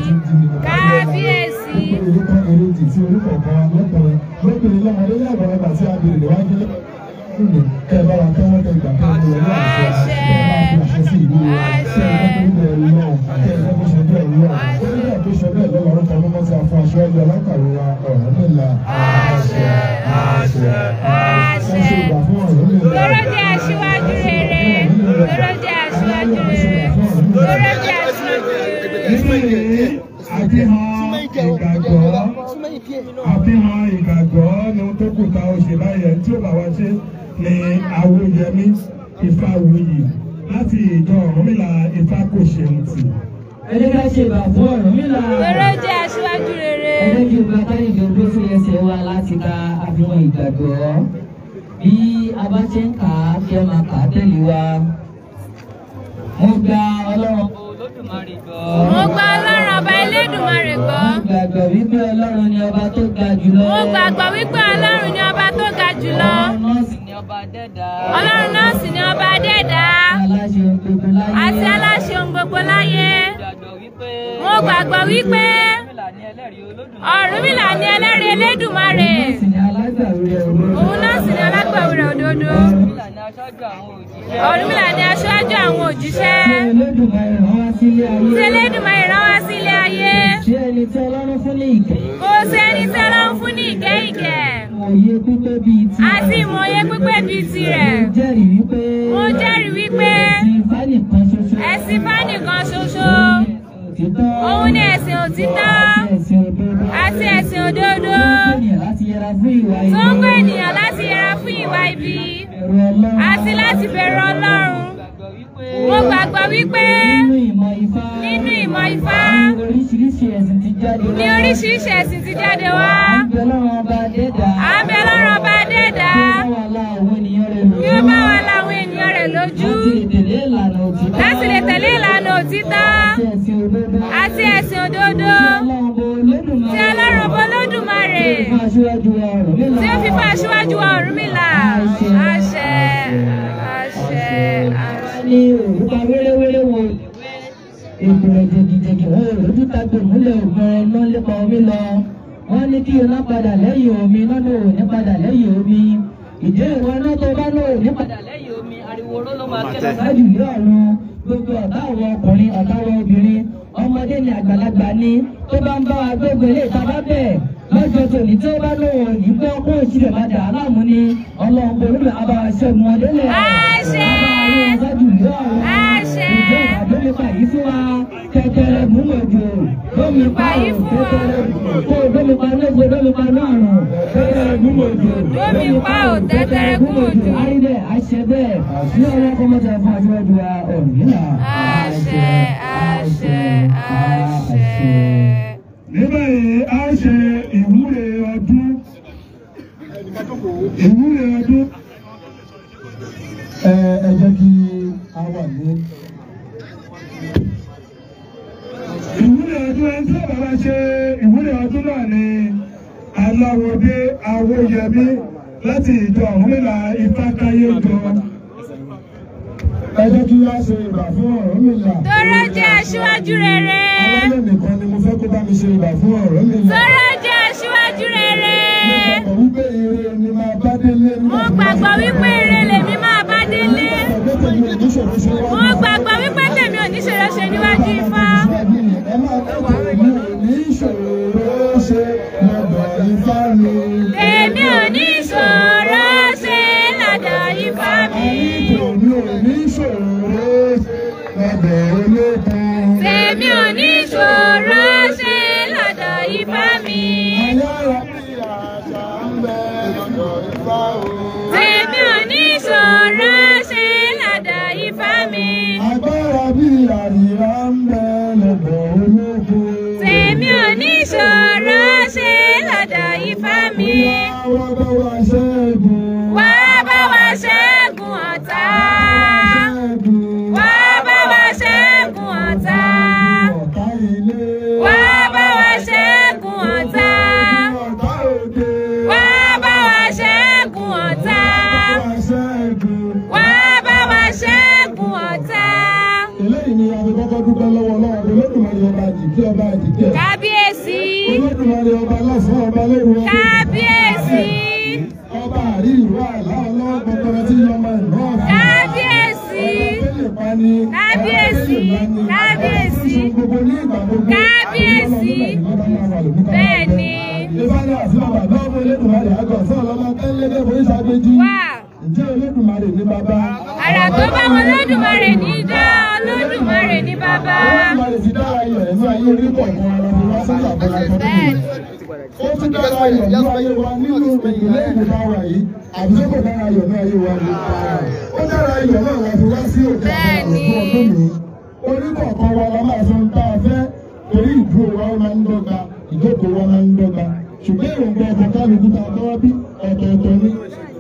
kábíyèsí. Orúkọ èrèjì tí orúkọ kan lọ́kùnrin lóbìnrin lọ́mọdé ní àgbàlagbà tí a bèrè níwájú lónìí kẹ́ ẹ bá wa tẹ́wọ́ tẹ ìgbà kẹ́ ẹ lọ ní àṣẹ kẹ́ ẹ bá fi àṣẹ sí ìlú wa kẹ́ ẹ bá tó bẹ̀rù náà kẹ́ ẹ bá tó ṣe bẹ́ẹ̀ lọ ó ní bẹ́ẹ̀ tó ṣe bẹ́ẹ̀ lọ́wọ́ orúkọ mímọ́ tí a fún aṣáájú alákàwé wa Ọ̀rúnmìlà. Àṣẹ, àṣẹ, àṣẹ. Ẹ ṣe ìgbà fún Ọ̀rúnmìlà. Tóró jẹ́ aṣíwájú rere. Tóró jẹ́ aṣíwájú rere. Tóró jẹ́ aṣíwájú rere. Nínú yìí, àfihàn ìgbàgbọ́ àfihàn ìgbàgbọ́ ni ohun tó kù tá a ó ṣe báyẹn tí ó bá wa ṣe ni Awóyẹmí Ifáwuyì láti ìjọ Ọ̀rúnmìlà Ifákòṣèǹtì. Ẹ jẹ́ ká ṣe ìbà fún Ọ̀rúnmìlà. Tóró jẹ́ aṣíwájú rere. Ẹ jẹ́ kí gbogbo akáyìndé ogbó sí ẹsẹ̀ wa láti ka àfihàn ìgbàgbọ́. Bí a bá ṣe ń kà á kí ẹ máa kà á tẹ̀lé wa. Mo gba Ọlọ́run Olódùmarè gbọ́. Mo gba Ọlọ́run ọba Elédùmarè gbọ́. Mo gbàgbọ́ wípé Ọlọ́run ni ọba tó ga jùlọ. Mo gbàgbọ́ wípé Ọlọ́run ni ọba tó ga jùlọ. Ọlọ́run náà sì ni ọba dẹ́dà. Ọlọ́run náà sì ni ọba adẹ́dá Aláṣẹ ohun gbogbo láyé. àti aláṣẹ ohun gbogbo láyé. Gbàgbọ́ wípé Mo gbàgbọ́ wípé Ọ̀rúnmìlà ni ẹlẹ́rìí Olódùmarè. Ọ̀rúnmìlà ni ẹlẹ́rìí Elédùmarè. Òun náà sì ni alágbàwí rẹ̀ òdodo. Òun náà sì ni alágbàwí rẹ̀ òdodo. Ọ̀rúnmìlà ni aṣáájú àwọn òjíṣẹ́. Ọ̀rúnmìlà ni aṣáájú àwọn òjíṣẹ́. Tí Olódùmarè rán wá sílé ayé. Tí Elédùmarè rán wá sí ilé ayé. Ṣé ẹni tí Ọlọ́run fún ní ìkẹ́? Kò sí ẹni tí Ọlọ́run fún ní ìkẹ́ ìkẹ́. Òye pípé bíi ti. Àti ìmọ̀ye pípé bíi tirẹ̀. Mo jẹ́rìí wípé. Mo jẹ́rìí wípé Ẹ̀sìn Ifá nìkan ṣoṣo. ẹ̀sìn Ifá nìkan ṣoṣo. Òtítọ́. Òun ni ẹ̀sìn òtítọ́ Àti ẹ̀sìn òdodo. àti ẹ̀sìn òdodo Tó ń pè ènìyàn láti yẹra fún ìwà tó ń ibi. kọ́ ènìyàn láti yẹra fún ìwà ibi Bẹ̀rù Ọlọ́run. àti láti bẹ̀rù Ọlọ́run. Gbàgbọ́ wípé Mo gbàgbọ́ wípé Nínú ìmọ̀ Ifá. nínú ìmọ̀ Ifá Ní oríṣiríṣi ẹ̀sìn ti jáde wá. ní oríṣiríṣi ẹ̀sìn ti jáde wá. À ń bẹ Ọlọ́run ọba dẹ́dà. À ń bẹ Ọlọ́run ọba dẹ́dà Kí ó bá wa la àwọn ènìyàn rẹ̀ lójú. kí ó bá wa la àwọn ènìyàn rẹ̀ lójú Láti lè tẹ̀lé ìlànà òtítọ́. láti lè tẹ̀lé ìlànà òtítọ́ Àti ẹ̀sìn òdodo. àti ẹ̀sìn òdodo Tí Ọlọ́run ọba Olódùmarè. tí Ọlọ́run ọba Olódùmarè Fún aṣáájú aṣíwájú wa Ọ̀rúnmìlà. Tí ó fi fá aṣíwájú wa Ọ̀rúnmìlà. Àṣẹ, àṣẹ, àṣẹ. Ní òrùka wéréwéré wo ìpìlẹ̀ jẹgìjẹgì wọn ò lójú tagbè múlẹ̀ ògùn iná lépa omi lọ. Wọ́n ní kí iná padà lẹ́yìn omi, iná náà ò ní padà lẹ́yìn omi. Ìjẹ́ ìwọ iná tó bá náà ò ní padà lẹ́yìn omi, ariwo oró ló máa ké lọ sáájú ìlú ọ̀run. Gbogbo ọ̀tá àwọn ọkùnrin, ọ̀tá àwọn obìnrin, ọmọdé ni àgbàlagbà ni tó bá ń bá wa gbégbé ilé ìta bá bẹ̀ lọ́jọ́ tòní tí ó bá lóun ò ní gbọ́ kó òṣìlẹ̀ má dà á láàmú ni Ọlọ́run kò lóun àbá ṣẹ́gun wọn délẹ̀. Àṣẹ. Àṣẹ. Ìjọba yìí fún wa kẹkẹrẹ gúnmọ̀jò lómi pa Yìí fún wa. kó lómi pa lóko lómi pa lọ́rùn kẹkẹrẹ gúnmọ̀jò Lómi pa ò tẹ́tẹ́rẹ́ gúnmọ̀jò. Àríbẹ̀ àṣẹ bẹ́ẹ̀ ní ọlọ́kọ́ mọ́tò fún aṣíwájú wa Ọ̀rúnmìlà. Àṣẹ, àṣẹ, àṣẹ. Ní báyìí a ṣe ìwúre ọdún. Ìwúre ọdún. Ẹ jẹ́ kí a wà ní. Ìwúre ọdún ẹni tí bàbá ṣe ìwúre ọdún náà ni Aláwọ̀dé Awóyẹmí láti ìjọ Ọ̀rúnmìlà Ifákáyé jọ. Ẹ jẹ́ kí a ṣe ìbà fún Ọ̀rúnmìlà. Tọ́rọ jẹ́ aṣíwájú rere. Alálẹ̀ nìkan ni mo fẹ́ kó bá mi ṣe ìbà fún Ọ̀rúnmìlà. Tọ́rọ jẹ́ aṣíwájú rere. Mo gbàgbọ́ wípé ire ni máa bá délé. Mo gbàgbọ́ wípé ire lèmi máa bá délé. Mo gbàgbọ́ wípé tèmi ò ní ṣòro ṣe níwájú Ifá. Ẹ máa kọ́ tèmi ò ní ṣòro ṣe lọ́dọ̀ Ifá mi. Tèmi ò ní ṣòro ṣe lọ́dọ̀ Ifá mi. Tèmi ò ní ṣòro ṣe lọ́dọ̀ olókun. Tèmi ò ní ṣòro ṣe lọ́dọ̀ Ifá mi. Ayára bí àṣà ń bẹ lọ́dọ̀ Ifá o. Tèmi ò ní ṣòro ṣe lọ́dọ̀ Ifá mi. Agbára bí àríyá ń bẹ lọ́dọ̀ olókun. Tèmi ò ní ṣòro ṣe lọ́dọ̀ Ifá mi. Wá bá wa ṣẹ́gun. Wá bá wa ṣẹ́gun ọ̀tá. Ṣẹ́gun. Wá bá wa ṣẹ́gun ọ̀tá. Ọ̀tá ilé. Wá bá wa ṣẹ́gun ọ̀tá. Ọ̀tá òde. Wá bá wa ṣẹ́gun ọ̀tá. Wá ṣẹ́gun. Wá bá wa ṣẹ́gun ọ̀tá. Eléyìí ni a fi kọ́kọ́ dúpẹ́ lọ́wọ́ Ọlọ́run Olódùmarè ọba àjìkí ọba àjìkẹ́. Kábíyèsí. Olódùmarè ọba lọ́sàn-án ọba lóru ọba. Kábíyèsí. Ọba àrí ìwà àlá ọlọ́wọ́ gbọgbọrọ tí yọmọ ìlú ọ̀fìn. Kábíyèsí. Ọba tó lè pani. Kábíyèsí. Kábíyèsí. Gbogbo ní ìgbà gbogbo. Kábíyèsí. Bẹ́ẹ̀ni. Ìbára àti bàbá lọ́wọ́ Olódùmarè àgọ̀ sí ọlọ́mọ tẹ́lẹ́dẹ́ forí ṣàgbéjì. Wá. Ǹjẹ́ Olódùmarè ní bàbá? Àrà tó bá wọn Olódùmarè ní dá Olódùmarè ní bàbá. Olódùmarè ti dára ayọ̀ nínú ayé orí kọ̀ọ̀kan ara fi wá sórí àbọ̀là tọdún yìí. Ó tún dára ayọ̀ nínú ayé wa nínú ìpínlẹ̀ Èkó tá a wà yìí. Àbí ṣé kò dára ayọ̀ nínú ayé wa ni? Ó dára ayọ̀ náà la fi wá sí òkè àbọ̀là ọdún yìí. Orí kọ̀ọ̀kan wa la máa sọ ń tá a fẹ́ torí ìdúró wa ó máa ń dọ́gba, ìjókòó wa máa ń dọ́gba. Ṣùgbọ́n èròǹgbà ọkọ̀ kálukú tá a bá wá bí ọ̀tọ̀ọ̀tọ̀ ni.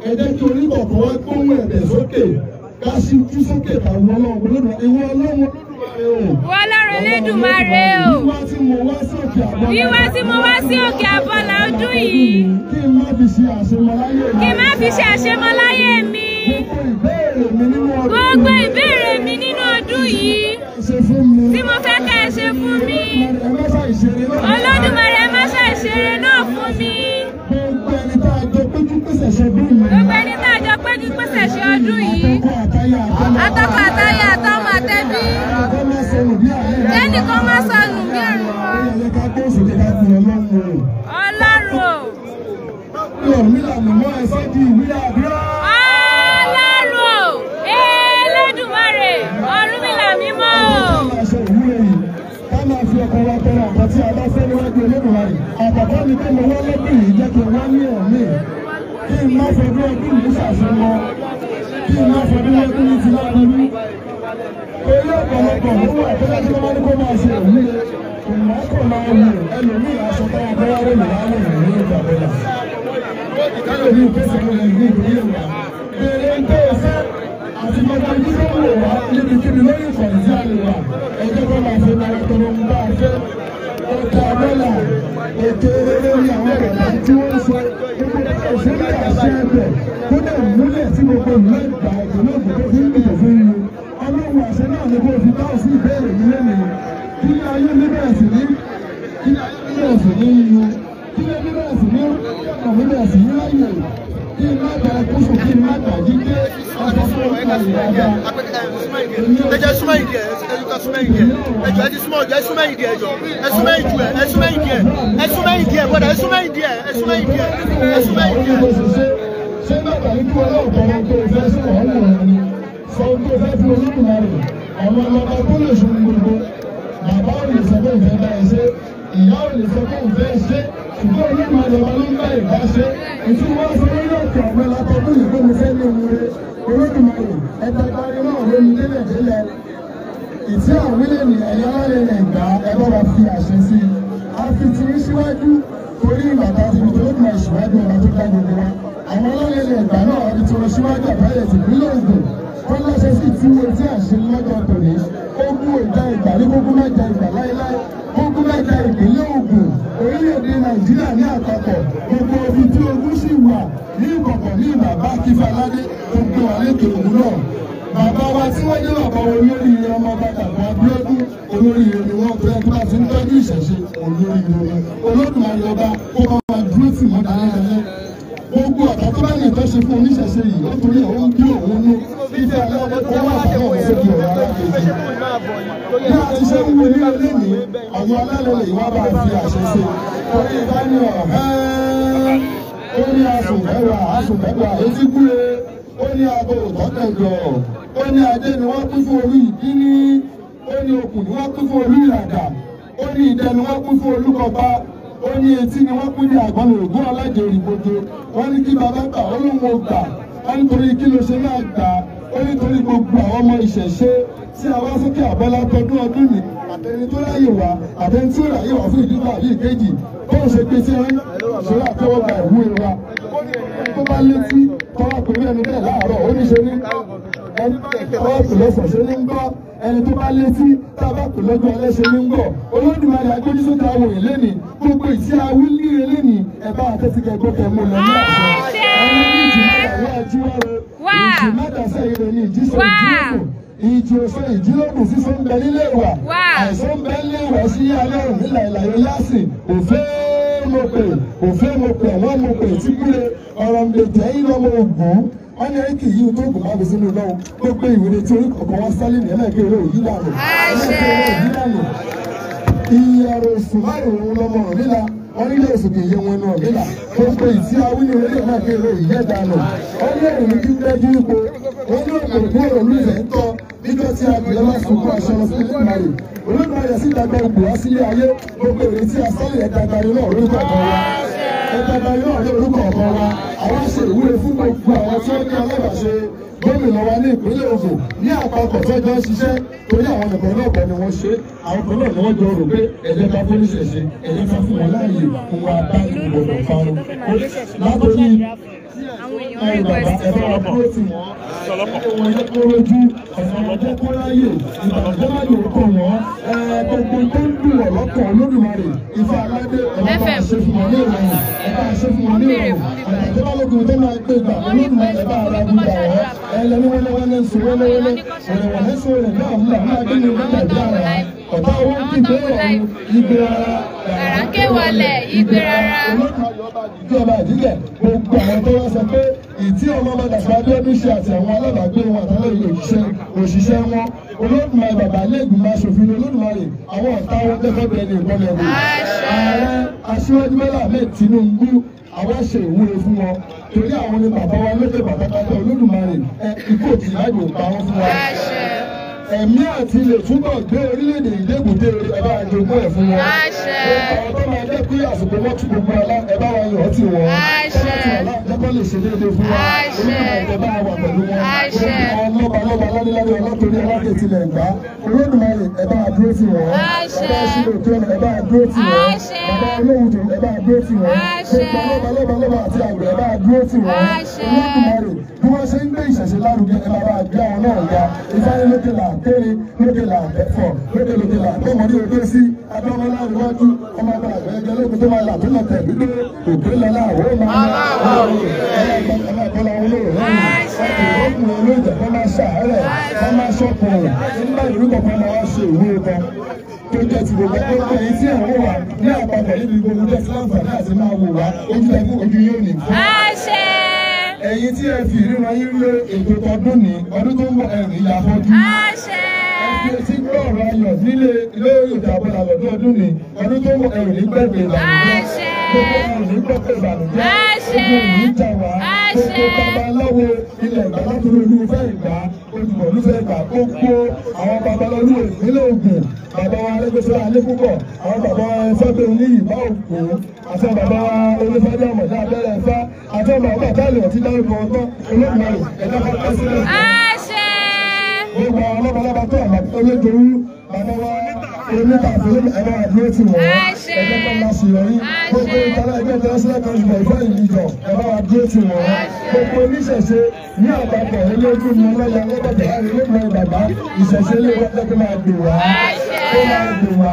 Ẹ jẹ́ kí orí kọ̀ọ̀kan wa gbóhùn ẹ̀bẹ̀ sókè ká sì tú sókè tàwọn Ọlọ́run Olódùmarè. Ìwọ Ọlọ́run Olódùmarè o. Ìwọ Ọlọ́run Elédùmarè o. Wíwá tí mo wá sí òkè àbọ̀là. Wíwá tí mo wá sí òkè àbọ̀là ọdún yìí. Kí n má fi ṣe àṣemọ láyé mi. Kí n má fi ṣe àṣemọ láyé mi. Gbogbo ìbéèrè mi nínú ọdún. Gbogbo ìbéèrè mi nínú ọdún yìí. Ṣe fún mi. Tí mo fẹ́ kẹ́ ẹ ṣe fún mi. Ẹ má ṣàìṣeré náà. Olódùmarè ẹ má ṣàìṣeré náà fún mi. Gbogbo ẹni tá a jọ péjú pèsè ṣe bí mi. Gbogbo ẹni tá a jọ péjú pèsè ṣe ọdún yìí. Àtọkọ àtaya àtọmọ. Àtọkọ àtaya àtọmọ àtẹbí. Kẹ́nìkan má sọnù bí àárẹ̀. Kẹ́nìkan má sọnù bí àrùn Ó wọn. yẹ ká gbé òṣèlú ká fi Ọlọ́run o. Ọlọ́run o. Ọ̀rúnmìlà mọ̀mọ́ ẹ sọ́ di ìwé àdúrà. Ọlọ́run o. Elédùmarè Ọ̀rúnmìlà mímọ́ o. Ká máa ṣe ìwúre yìí, ká máa fi ọkàn wa tọrọ nǹkan tí a bá fẹ́ níwájú Olódùmarè. Àkọ́kọ́ ni pé mo wá lọ́dún yìí jẹ́ kí n wá ní ẹ̀mí. Kí n má fọdún ọdún yìí ṣàṣemọ. Kí n má fọdún ọdún yìí ti láburú. Torí ọ̀pọ̀lọpọ̀ ló wà tó dájú tó bá ní kó máa ṣe ìwúre. Ìmọ̀ kò máa wù ẹlòmíì aṣọ táwọn bọ́lá rẹ̀ lè láwọn ìrìn ní ìgbà bọ́lá. Ẹlòmíì pèsè lórí ìlú ìpínlẹ̀ wa. Bèrè ń tẹ́ ẹ fẹ́ àti gbogbo ibi tó ń wò wá níbikíbi lórí ìkànnì tí a lè wà. Ẹ jẹ́ kó máa fi náírà tọrọ ń bá a fẹ́. Òkè Àmọ́là ètò eré ní àwọn bàbá tí wọ́n sọ gbogbo òṣèlú àṣẹ ẹbẹ̀ tó dẹ̀ múlẹ̀ tí gbogbo ìlú Ẹ̀gbá ìpínlẹ̀ Ògùn tó fi ń dìbò fún yín. Ọlọ́run àṣẹ náà ni kó fi dáhùn sí ìbéèrè yìí lónìí. Kí ni ayé mi bẹ̀rẹ̀ sí ní kí ni ayé mi bẹ̀rẹ̀ sí ní yíyún? Kí ni ayé mi bẹ̀rẹ̀ sí ní ọ̀nà mi bẹ̀rẹ̀ sí ní ráyè? Kí n má bẹ̀rẹ̀ kúṣù kí n má gbàjí dé ọ̀sán fún ọ̀gá ìdájá. Ẹ jẹ́ súnmọ́ ìdí ẹ̀, ẹ jẹ́ súnmọ́ ìdí ẹ̀, ẹ jọ ẹ ti súnmọ́ ẹ súnmọ́ ìdí ẹ̀ jọ, ẹ súnmọ́ ìdí ẹ̀, ẹ súnmọ́ ìdí ẹ̀, ẹ súnmọ́ ìdí ẹ̀ bọ́dà, ẹ súnmọ́ ìdí ẹ̀, ẹ súnmọ́ ìdí ẹ̀, ẹ súnmọ́ ìdí ẹ̀. Ṣé bàbá yìí kí ọlọ́run tọrọ tó fẹ́ sí ọ̀hún rẹ̀ ni? Sọ tó fẹ́ fún Olódùmarè, àwọn ọlọ́ba tó lè ṣe gbogbo. Bàbá ò lè sọ pé òun fẹ́ bá ẹ ṣe, ìyá ò lè sọ pé òun fẹ́ ṣe, ṣùgbọ́n Olódùmarè ọba ló ń bá ìbá ṣe. Ìtumọ̀ wọn sọ lórí òkè ọ̀gbẹ́ látọdún yìí pé mo fẹ́ ní ohun rẹ̀. Olódùmarè ẹ̀ta ìparí náà ló ní délẹ̀ délẹ̀. Ìtí àwílẹ̀ ní ẹ̀yà alálẹ̀ rẹ̀ gbà ẹ bá wa fi àṣẹ sí i. A fi ti ń síwájú torí ìgbà tá a ti fi Olódùmarè síwájú ọba tó dá gbogbo wa. Àwọn alálẹ̀ rẹ̀ gbà náà a fi ti wọn síwájú àbáyẹ̀ tìpínlẹ̀ Ògùn. Wọ́n láṣẹ sí ìtúwò tí àṣẹ lọ́jọ́ tòní. Ogun ìjà ìgbà ní kókó mẹ́ta ìgbà láéláé. Ogun mẹ́ta ìpínlẹ̀ Ògùn orílẹ̀-èdè Nàìjíríà ní àpapọ̀ gbogbo ibi tí ogun sì wà ní ìkọ̀kọ̀ ní bàbá Akífaládé tó gbé wa lékè òun náà. Bàbá wa tí wọ́n jẹ́ bàbá olórí ọmọ Dàpọ̀ Abíọ́dún olórí ni wọ́n tó yẹ kí wọ́n ti ń tọ́jú ìṣẹ̀ṣe olórí ni. Olódùmarè ọba kó bá wa dúró tì mọ́ dáadáa. Gbogbo ọ̀tá tó bá lè tọ́ ṣe fún oníṣẹ̀ṣe yìí ó torí ẹ̀ ó ń bí òun nú fífẹ́ aláwọ̀ tó wà fún ọ̀hún sókè ọ̀rọ̀ alákejì. Bí a ti ṣe ń wo ní ilé ní àwọn alálẹ̀ lè wá bá a fi àṣẹ ṣe. Torí ìbá ní ọ̀hẹ́ ó ní asùnfẹ́wà asùnfẹ́wà etí kúre ó ní abo òtọ́tẹ̀jọ ó ní adé ni wọ́n kún fún olú ìdíní ó ní okùn ni wọ́n kún fún olú ìràdà ó ní idẹ ni wọ́n kún fún olúkọba ó ní etí ni wọ́n kún ní àgbọn ògùn alájẹ òrìgbòdo wọ́n ní kí bàbá gbà ó lóun ò gbà wọ́n nítorí kí ló ṣe máa gbà ó nítorí gbogbo àwọn ọmọ ìṣẹ̀ṣe tí a wá sókè àbọ́lá tọdún ọdún ní àtẹni tó ráyè wá àtẹni tí ó ráyè wá fún ìdíkọ̀ àbí ìkejì tó ń ṣe pé tí wọ́n ṣe àtẹ́wọ́gbà ìwúre wa tó bá létí tọ́wọ́ pẹ̀lú ẹni bẹ́ẹ̀ láàárọ̀ ó ní ṣe ní ẹni tọ́wọ́ pẹ̀lú ọ̀sán ṣe ní ń gbọ́ ẹni tó bá létí tá a bá pè lọ́jọ́ alẹ́ ṣe ní ń gbọ́ Olódùmarè agbójúsókè àwòrán lẹ́ni gbogbo ìtí awílíire lẹ́ni ẹ̀ bá àtẹ́tìkẹ́ gbọ́kẹ́ mú lọ ní àṣẹ ẹni ní ìjì mẹ́ta ìrẹ̀ ní ìjísọ̀ ìjílógún ìjì òsè ìjílógún sísọ ń bẹ nílé ìwà àìsàn ń bẹ nílé ìwà sí alẹ́ òun nílà ìlàyé yásìn òfé mo pè òfé mo pè àwọn mo pè tí kúre ọ̀rọ̀ ń bèjì ẹ̀yìn lọ́mọ ògùn wọ́n ní kì í yí tó gùn má fi sínú lọ́wọ́ gbogbo ìwé tí orí kọ̀ọ̀kan wá sálẹ̀ ní ẹlẹ́gbẹ̀rẹ̀ òyí dànù ẹlẹ́gbẹ̀rẹ̀ òyí dànù iye ọ̀rọ̀ oṣù márùn-ún lọ́mọ nílà wọ́n nílé oṣù kì í yé wọn náà nílà gbogbo ìtí awúni orílẹ̀ náà kéré ìyẹ́ dànù wọ́n ní òun kí ń dájú ipò wọ́n ní òun kò olùfẹ́ ń tọ́ níjọ́ tí adìyẹ bá sunkún aṣọ lọ sí Olódùmarè Olódùmarè sì dàgbà ògbò wá sílé ayé gbogbo ìrètí asálẹ̀ ẹ̀dàgbàrí náà lórúkọ ọ̀kan wa ẹ̀dàgbàrí náà lórúkọ ọ̀kan wa àwọn ṣe ìwúre fún gbogbo àwọn tí ó ní alábàṣe gómìnà wa ní ìpínlẹ̀ Ògùn ní àpapọ̀ tó jọ ń ṣiṣẹ́ torí àwọn nìkan náà kọ́ ni wọ́n ṣe àwọn kan náà ni wọ́n jọ rò pé ẹ̀jẹ̀ ká fún oníṣẹ̀ṣe ẹ̀jẹ̀ ká fún wọn láàyè fún wa bá ìgbọ̀dọ̀ parun látòrí àwọn èèyàn request ẹ̀rọ àbúrò tì wọ́n wọn yẹ kó rojú ọ̀nà wọn jẹ́ kó ráyè ìbànújẹ́ má yòó kàn wọ́n gbogbo tó ń dùn wọ́n lọ́kàn Olódùmarè Ifá aládé ẹ̀ bá ṣe fún wọn ní ìrọ̀rùn ẹ̀ bá ṣe fún wọn ní ìrọ̀rùn ọ̀nà tó bá lókun tó máa gbé gbà Olódùmarè ẹ̀ bá ara gbà wọ́n ẹlẹ́ni wẹ́lẹ́wẹ́lẹ́ ń sọ wẹ́lẹ́wẹ́lẹ́ wẹ̀rẹ̀wẹ̀lẹ́ sọ rẹ̀ náà múlà máa gbé ní ìgbà ìgbà ara ọ̀tá owó ń kígbe ọ̀run igbe ara Àrá ké wọlẹ̀, igbe rárá. Ìjọba ìdílé gbogbo àwọn tó wá sọ pé ìtí ọmọ ọmọ Dàpọ̀ Abíọ́dún ṣe àti àwọn alábàágbé wọn àtàwọn òṣìṣẹ́ wọn Olódùmarè bàbá ilé-ìgbìmọ̀ aṣòfin Olódùmarè àwọn ọ̀tá wọn tẹ́fẹ́ bẹ̀rẹ̀ ní ìbọn ẹ̀rù. Ààrẹ Aṣíwájú Bọ́lá Ahmed Tinubu àwọn ṣe ìwúre fún wọn torí àwọn ni bàbá wa lókè bàbá bàbá Olódùmarè ikú òjì láàyò pa wọn fún wa. Ẹ̀mí àti ilé túbọ̀ gbé orílẹ̀-èdè ìdẹ́gùdé ẹ bá jogún ẹ̀ fún wọn. Àwọn tó máa jẹ́ pé àsìkò wọn tún gbogbo ọlá ẹ bá wa yàn ọ́ tì wọ́n. Jẹ́kọ́ lè ṣe déédéé fún wa. Olódùmarè ẹ bá wà pẹ̀lú wọn. Ọlọ́ba lọ́ba ládéládé ọlọ́torí alákẹ́tìlẹ̀ ẹ̀gbá. Olódùmarè ẹ bá dúró tì wọ́n. Bàbá ṣílò tó ẹ bá dúró tì wọ́n. Bàbá olóhùn tó ẹ bá dúró tì wọ́n. Gbogbo ọlọ́ba lọ́ba lọ́ba àti àgbẹ̀ ẹ bá dúró tì wọ́n. Olódùmarè bí wọ́n ṣe ń gbé ìṣẹ̀ṣe lárugẹ ẹ bá bá gbé àwọn náà ga. Ìfáyé lókè là kéré lókè là ẹ̀fọ́ lókè lókè là tọmọdé òkè sí Adọ́mọlá ìwájú ọmọ ọba àgbẹ̀gẹ́ lóògùn tó máa là tó lọ tẹ̀ dúdú òkè lọ́la àwọn máa ń ọmọ ìbọ́lá olóòrùn ọkùnrin olóòjẹ́ kọ́ máa ṣàárẹ̀ kọ́ máa ṣọkùnrin nígbà ìlú kọ̀ọ̀kan máa wá ṣe ìwé kan tó jẹ́ ti gbogbo ẹgbẹ́ èyí tí àwọn wà ní àpapọ̀ níbi gbogbo jẹ́ sí láǹfààní àti máa wò wá ojú tẹ fún ojú yóò ní fún. Ẹ̀yin tí ẹ fi ìríran yín lé ètò tọdún ní ọdún tó ń bọ̀ ẹ̀rìn ìyá fọ́jú. Ẹ fi etí gbọ́ ọ̀rọ̀ ayọ̀ nílé lórí òkè àbọ̀là lọ́dún ọdún ní ọdún tó ń bọ̀ ẹ̀rìn nígbẹ̀gbẹ̀ ìbànújẹ́. Gbogbo ẹ̀rìn nígbẹ̀gbẹ̀ ìbànújẹ́. Gbogbo ìlú jà wá. Gbogbo babaláwo ilẹ̀ ìgbà látòrí olúfẹ́ ìgbà olùmọ̀ olúfẹ́ ìgbà gbogbo àwọn babaláwo ìpínlẹ̀ Ògùn bàbá wa Arẹ́gbẹ́ṣọlá Alépúpọ̀ àwọn bàbá wa Fẹ́mi Oníyìnbá Òkú àti bàbá wa Olúfẹ́dé Ọmọdé Abẹ́rẹ́ Ẹ̀fá àti bàbá Bàtàlẹ̀ ọ̀tí dárúkọ ọgbọ́n Olódùmarè ẹ̀dá kọ́kọ́ sílẹ̀. Gbogbo àwọn lọ́balọ́ba tó àmà olójoojú bàbá wa onítàfẹ́ ẹ̀rọ àdúró tì wọ́n ẹgbẹ́ tó máa ṣe yọrí gbogbo ìtara ẹgbẹ́ international council for ìfẹ́ ìlíjọ ẹ̀rọ àdúró tì wọ́n gbogbo oníṣẹ̀ṣe ní àpapọ̀ olójú ni ọlọ́yà ọlọ́bàbà olóògbé bàbá ìṣẹ̀ṣe ilé wa jẹ́ kó máa gbè wá kó máa gbè wá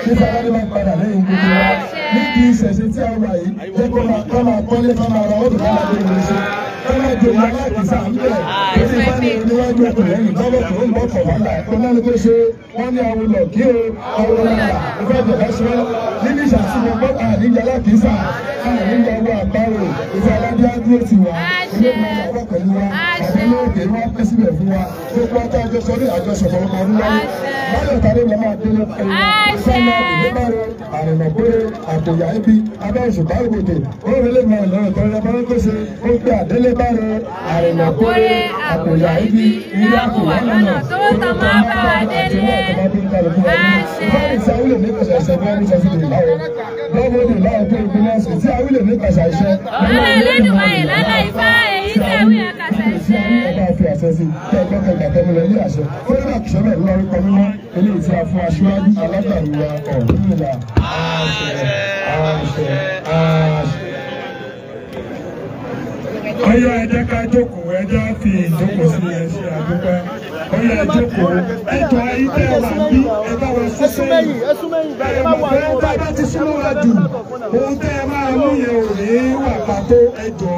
kí fọlọ́dé máa padà lẹ́yìn gbogbo wa níbi ìṣẹ̀ṣe tí a wà yìí jẹ́ kó máa kọ́lé kó máa ra ọdún kó máa gbé ìrìnsẹ̀ kó máa gbé wọn láti sá ń bẹ̀ torí bá ní oníwájú ọkùnrin lọ́wọ́ tó ń bọ̀ kọ̀ wọ́n là kó náà ní kó ṣe wọ́n ní awolọ̀ kí o awolọ̀ ìfẹ́ ìjọba ṣe nínú ìṣàtúnṣe gbọ́ àníjà lákìísà àníjà owó àparò ìfẹ́ aládé àdúró ti wá ilé ìgbà wà pẹ̀lú wa àwọn olóògbé wọn pẹ́ síbẹ̀ fún wa gbogbo ọtá àjọṣọ ní àjọṣọ ọ̀pọ̀lọpọ̀ ọdún láyé báyọ̀ tàbí lọ́ máa délé pẹ̀lú ìfẹ́ ìdíbàrò àrìnàkórè àkòyà ibi abẹ́ òṣùpá ìgbòkè orílẹ̀ èdè ìlọrin tọ́lá bá ń pèsè ó gbé àdélébàrò àrìnàkórè àkòyà ibi ilé àkòwà lọ́nà tó tọ́ máa bá wa délé. Ọlá Elédùmarè lọ́lá Ifá èyí tí ẹ̀wí àkàṣà ìṣe. Ọba fi àṣẹ sí kí ẹgbẹ́ kẹgbà tẹ́mi lọ ilé àṣẹ. Fẹ́rẹ́ àkùsọ́ náà lórúkọ mímọ́ eléyìí tí a fún aṣíwájú alágbàlúwa Ọ̀rúnmìlà. Àṣẹ àṣẹ àṣẹ. Ọyọ́ ẹ jẹ́ ká jókòó, ẹ jẹ́ fi ìjókòó sí ẹ ṣe àdúpẹ́. Ọyọ́ ẹ jókòó, ẹ jọ ayé tẹ́ ẹ wà bí ẹ bá wa sún sẹ́yìn. Ẹ mọ̀ pé bá bá ti súnmọ́ wa jù, ohun tẹ́ ẹ máa mú yẹn ò ní wà pàtó ẹ jọ.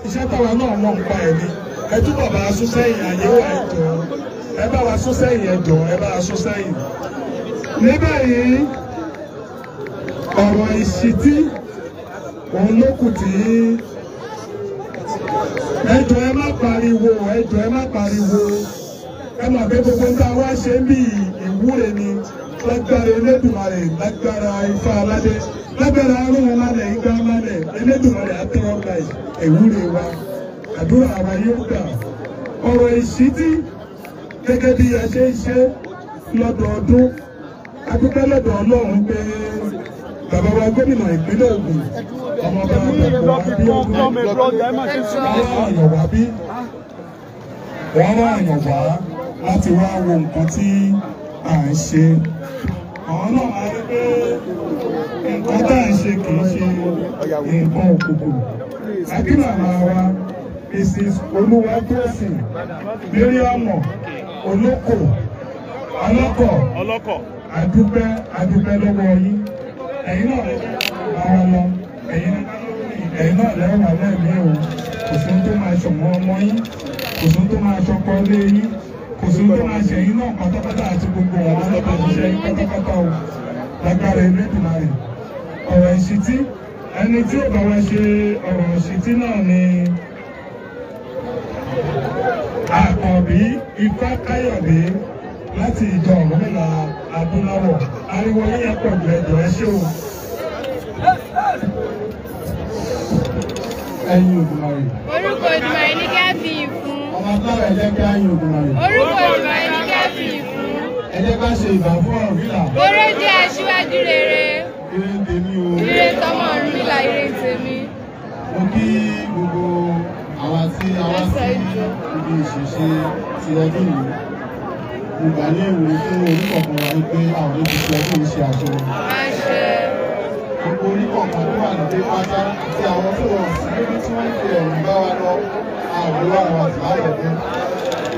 Iṣẹ́ táwa náà mọ̀ ń pa ẹ̀ ni. Ẹ túbọ̀ bá a sún sẹ́yìn, àyè wà ẹ jọ. Ẹ bá wa sún sẹ́yìn ẹ jọ, ẹ bá wa sún sẹ́yìn. Ní báyìí, ọ̀rọ̀ ìṣítí òun ló kù tí ẹ jọ̀ọ́ ẹ má pariwo, ẹ jọ̀ọ́ ẹ má pariwo. Ẹ mọ̀ pé gbogbo ń tá a wá ṣe ń bí ìwúre ni lágbára Elédùmarè, lágbára Ifá aládé, lágbára arúgbó málẹ̀, igbá málẹ̀, Elédùmarè àtẹ́wọ́gbà ìwúre wa. Àdúrà wa yóò gbà. Ọ̀rọ̀ ìṣítí gẹ́gẹ́ bí a ṣe ń ṣe lọ́dọọdún, a dúpẹ́ lọ́dọ̀ Ọlọ́run pé bàbá wa gómìnà ìpínlẹ̀ Ògùn ọmọọba Dàpọ̀ Abíọ́dún wọ́n rán àyàn wá bí wọ́n rán àyàn wá láti wá wo nǹkan tí à ń ṣe. Àwọn náà máa rí pé nǹkan tá à ń ṣe kì í ṣe nǹkan òkùnkùn. Akínàmá wa Mrs. Olúwatósìn Miriam Olóko Ọlọ́kọ̀ àdúpẹ́ àdúpẹ́ lọ́wọ́ yín. Ẹ̀yin náà àwọn lọ ẹ̀yin náà lẹ́wọ̀n lẹ́ẹ̀mí o. Kò sí tó máa ṣọ̀wọ́n ọmọ yín, kò sí tó máa ṣọkọ lé yín, kò sí tó máa ṣẹ̀yìn náà pátápátá àti gbogbo àwọn ọlọ́pàá ṣiṣẹ́ yín pátápátá o. Lágbára Elédùmarè. Ọ̀rọ̀ ìṣítí ẹni tí ò bá wa ṣe ọ̀rọ̀ ìṣítí náà ni Àkànbí Ifá Káyọ̀dé láti ìjọ Ọ̀rúnmìlà Adúláwọ̀. Ariwo yíyan pọ̀ jù, ẹjọ́ ẹ ṣé o. Ẹ̀yin Òdùmarè. Orúkọ Òdùmarè ní kí á fi ìfún. Ọmọ agbára ẹ jẹ́ kí á yin Òdùmarè. Orúkọ Òdùmarè ní kí á fi ìfún. Ẹ jẹ́ ká ṣe ìbà fún Ọ̀rúnmìlà. Oró jẹ́ aṣíwájú rere. Ire ń tèmi o. Ire tọmọ Ọ̀rúnmìlà, ire tèmi. Mo kí gbogbo àwa tí a wá sí ibi ìṣẹ̀ṣe ti ọdún yìí. Mo gbà ní ìwúrí fún oníkọ̀ọ̀kan wa wípé àwọn olóbi ti ọdún yìí ṣe àṣeyọrí. Àṣẹ. Gbogbo oníkọ̀ọ̀kan tó wà nílé pátá àti àwọn tó wọ̀ sí níbi tí wọ́n ń fi ẹ̀rù bá wa lọ àwòrán àwọn àtìláyọ̀dé.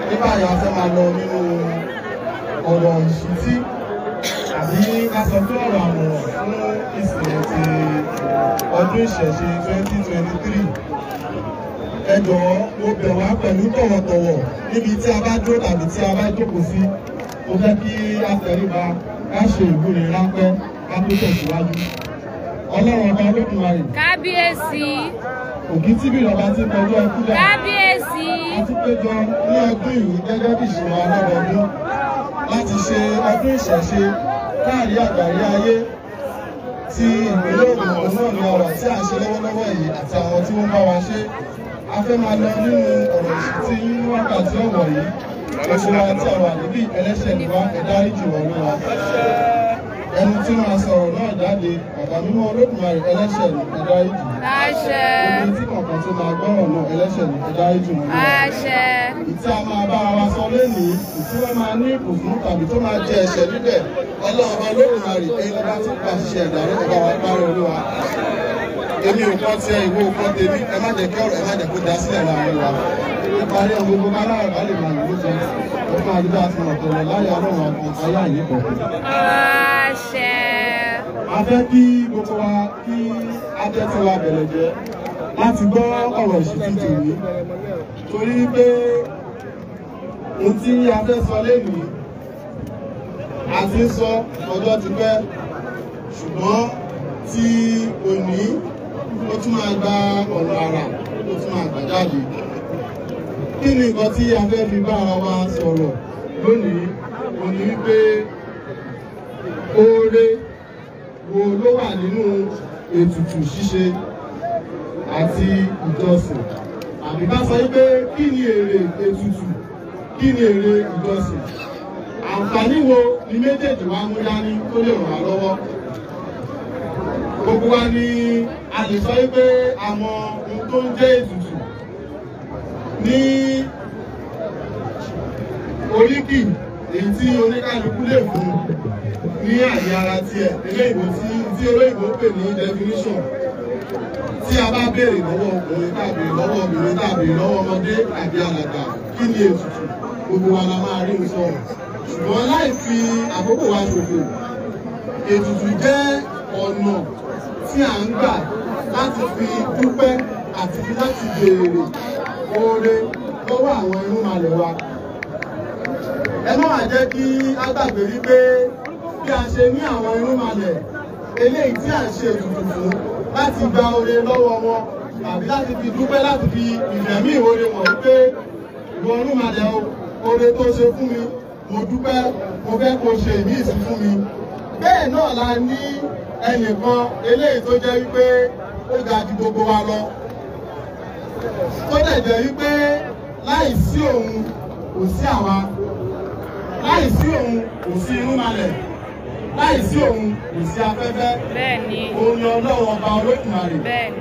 Ní báyìí a fẹ́ máa lọ nínú ọ̀rọ̀ ìṣítí. àbí ká sọ pé ọ̀rọ̀ àmọ̀ràn fún ìsìn ti ọdún ìṣẹ̀ṣe 2023. Ẹ jọ̀ọ́, mo bẹ̀ wá pẹ̀lú tọ̀wọ̀tọ̀wọ̀ níbi tí a bá dúró tàbí tí a bá jókòó sí. Mo fẹ́ kí a tẹríba ká ṣe ìwúre ráńpẹ́ ká tó tẹ̀síwájú. Ọlọ́run ọba Olódùmarè. Kábíyèsí. Òkìtìbí lọba tí pẹ̀lú ẹkú dà. Kábíyèsí. A tún péjọ ní ọdún yìí gẹ́gẹ́ bí ìṣòro alọ́dọọdún láti ṣe ọdún ìṣẹ̀ṣe káàrí àgbáyé ayé ti ìpínlẹ̀ Ògùn náà ní ọ̀rọ̀ tí à ń ṣe lọ́wọ́lọ́wọ́ yìí àti àwọn tí wọ́n bá wa ṣe. A fẹ́ máa lọ nínú ọ̀rọ̀ ìṣítí yín ní wákàtí ọ̀wọ̀ yìí. Gbogbo wa tí a wà níbí ẹlẹ́ṣẹ̀ ni wá, ẹ dáríjì wá Olúwa. Ẹni tí máa sọ̀rọ̀ náà jáde, bàbá mímọ́ Olódùmarè ẹlẹ́ṣẹ̀ ni, ẹ dáríjì. Àṣẹ. Gbogbo etí kọ̀ọ̀kan tó máa gbọ́rọ̀ náà ẹlẹ́ṣẹ̀ ni, ẹ dáríjì wọ́n Olúwa. Àṣẹ. Ìtí a máa bá wa sọ lénìí, ìtí wọ́n máa ní ìbùkún tàbí tó máa jẹ ẹ̀ṣẹ̀ níbẹ̀. Ọlọ́run ọba Olódùmarè ẹni bá ti pàṣẹ ìdarí ọba wa parí Olúwa. Èmi ò kọ́ tiẹ̀, ìwọ ò kọ́ tèmi, ẹ má jẹ́ kí ọ̀rọ̀ ẹ má jẹ́ kó da sílẹ̀ láàrin wa. Níparí ọmọ gbogbo aláàrẹ̀ bá lè máa lò lóṣù. Ó fún adúgbò àti ọ̀tọ̀lọ̀ láyé ọlọ́run àti ayé àyè kọ̀ọ̀kan. Àṣẹ. A fẹ́ kí gbogbo wa kí á tẹ́tí wa bẹ̀rẹ̀ jẹ́ láti gbọ́ ọ̀rọ̀ ìṣítí tòní. Torí pé ohun tí a fẹ́ sọ lénìí, a ti ń sọ ọjọ́ ti pẹ́, ṣùgbọ́n tí òní ó tún máa gba ọ̀nà àrà, ó tún máa gbà jáde. Kí ni nǹkan tí a fẹ́ fi bá ara wa sọ̀rọ̀ lónìí? Òní wípé oore wo ló wà nínú ètùtù ṣíṣe àti ìjọsìn? Àbí ká sọ wípé kí ni èrè ètùtù, kí ni èrè ìjọsìn? Àǹfààní wo ni méjèèjì wá mú dání tó lè ràn wá lọ́wọ́? Gbogbo wa ni a lè sọ wípé a mọ ohun tó ń jẹ́ ètùtù ní oríkì èyí tí oníkálukú lè fún ní àyè ara tiẹ̀, eléyìí tí olóyìnbó pè ní definition. Tí a bá béèrè lọ́wọ́ ọkùnrin tàbí lọ́wọ́ obìnrin tàbí lọ́wọ́ ọmọdé tàbí alàgbà, kí ni ètùtù? Gbogbo wa la máa rí ń sọ. Ṣùgbọ́n láì fi àkókò wa ṣòfò, ètùtù jẹ́ ọ̀nà tí à ń gbà láti fi dúpẹ́ àti láti béèrè oore lọ́wọ́ àwọn irúnmalẹ̀ wa. Ẹ má wá jẹ́ kí á gbàgbé wípé bí a ṣe ní àwọn irúnmalẹ̀ eléyìí tí à ń ṣe ètùtù fún láti gba oore lọ́wọ́ wọn tàbí láti fi dúpẹ́, láti fi ìfẹ̀mí ìwore wọ̀n wípé ìwọ irúnmalẹ̀ o, oore tó ṣe fún mi, mo dúpẹ́, mo fẹ́ kó ṣe ìmí ìsìn fún mi. Bẹ́ẹ̀ náà la ní ẹnìkan eléyìí tó jẹ́ wípé ó ga ju gbogbo wa lọ, tó dẹ̀ jẹ́ wípé láì sí òun kò sí àwa, láì sí òun kò sí irúnmalẹ̀, láì sí òun kò sí afẹ́fẹ́. Bẹ́ẹ̀ni. Òun ni Ọlọ́run ọba Olódùmarè,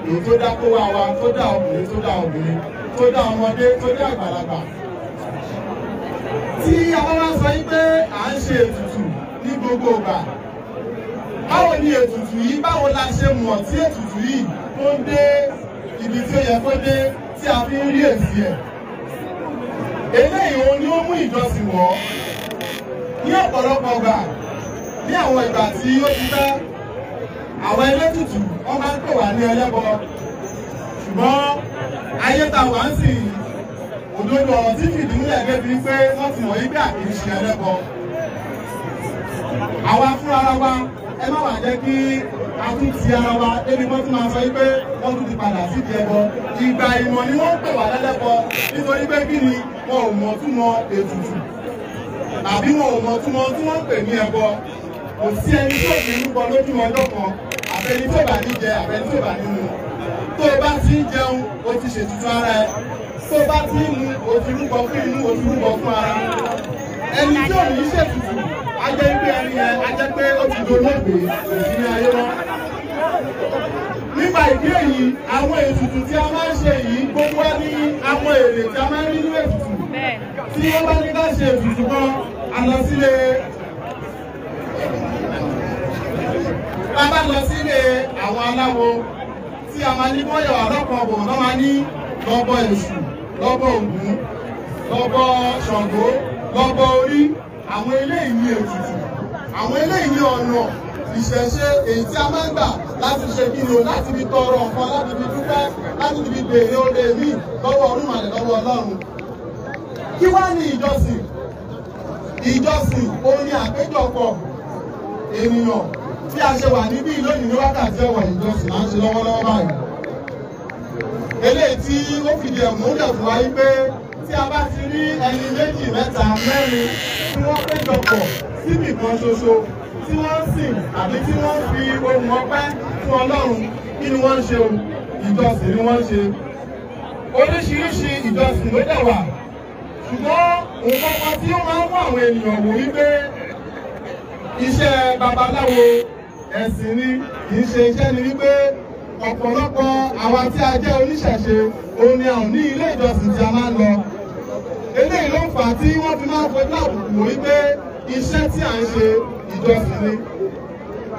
èyí tó dá kó wá wa, tó dá ọkùnrin, tó dá obìnrin, tó dá ọmọdé, tó dá àgbàlagbà. Tí a bá wá sọ wípé à ń ṣe ètùtù ní gbogbo ìgbà, báwo ni ètùtù yìí, báwo la ṣe mọ̀ tí ètùtù yìí tó ń dé ibi tí ó yẹ kó dé tí a fi ń rí èsì ẹ̀? Eléyìí òun ni ó mú ìjọsìn wọ̀ ní ọ̀pọ̀lọpọ̀ ìgbà. Ní àwọn ìgbà tí ó ti pẹ́, àwọn elétùtù wọ́n máa ń pè wá ní ẹlẹ́bọ, ṣùgbọ́n ayé ta wà ń sìn òdodo ọ̀rọ̀ tí fìdí múlẹ̀ débi pé wọ́n ti mọ̀ wípé àkì í ṣe ẹlẹ́bọ. Àwa fúnra wa, ẹ má wàá jẹ́ kí a tún ti ara wa débi wọ́n tún máa sọ wípé wọ́n tún ti padà sídìí ẹbọ. Ìgbà ìmọ̀ ni wọ́n ń pè wá lẹ́lẹ́bọ nítorí pé kí ni wọn ò mọ̀ túmọ̀ ètùtù tàbí wọn ò mọ̀ túmọ̀ tí wọ́n ń pè ní ẹbọ. Kò sí ẹni tó fi rúbọ lójúmọ́ ọjọ́ kan, àfẹni tó bá ní jẹ, àfẹni tó bá ní mu. Tó o bá ti ń jẹun, o ti ṣètùtù ara ẹ. Tó o bá ti ń mu, o ti rúbọ fún inú, o ti rúbọ fún ara. Ẹni tí ò ní ṣètùtù, á jẹ́ pé ẹni yẹn á jẹ́ pé ó ti dolóògbé, kò sí ní ayé mọ́. Nípa ìdí èyí, àwọn ètùtù tí a máa ń ṣe yìí, gbogbo wa ní àwọn èrè tí a máa ń rí nínú ètùtù. Tí wọ́n bá ní ká ṣe ètùtù kan, a lọ sílé bàbá lọ sílé àwọn aláwo tí a máa ní bọ́yọ̀ ọlọ́kan bò lọ́ máa ní lọ́bọ̀ Èṣù, lọ́bọ̀ Ògún, lọ́bọ̀ Ṣàngó, lọ́bọ̀ orí. Àwọn eléyìí ní ètùtù. Àwọn eléyìí ní ọ̀nà ìṣẹ̀ṣe èyí tí a máa ń gbà láti ṣe kí ni o, láti fi tọrọ nǹkan, láti fi dúpẹ́, láti fi béèrè oore míì lọ́wọ́ Ọ̀rúnmìlà, lọ́wọ́ Ọlọ́run. Kí wá ní ìjọsìn? Ìjọsìn òun ni àpéjọpọ̀ ènìyàn. Tí a ṣe wà níbí lónìí ní wákàtí ọ̀wọ̀, ìjọsìn là ń ṣe lọ́wọ́lọ́wọ́ báyìí. Eléyìí tí ó fìdí ẹ̀ múlẹ̀ fún wa wípé tí a bá ti rí ẹni méjì, mẹ́ta, mẹ́rin tí wọ́n péjọpọ̀ síbì kan ṣoṣo, tí wọ́n ń sìn àbí tí wọ́n fi ohùn ọpẹ́ fún Ọlọ́run, kí ni wọ́n ń ṣe o? Ìjọsìn ni wọ́n ń ṣe. Oríṣiríṣi ìjọsìn ló dẹ̀ wà, ṣùgbọ́n nǹkan kan tí ó máa ń mú àwọn ènìyàn wò wípé iṣẹ́ babaláwo ẹ̀sìn ni, kì í ṣe iṣẹ́, ni wípé ọ̀pọ̀lọpọ̀ àwa tí a jẹ́ oníṣẹ̀ṣe òun ni a ò ní ilé ìjọsìn tí a máa ń lọ. Eléyìí ló ń fà á tí wọ́n fi máa ń fojú àbùkù wò wípé iṣẹ́ tí à ń ṣe ìjọsìn ni.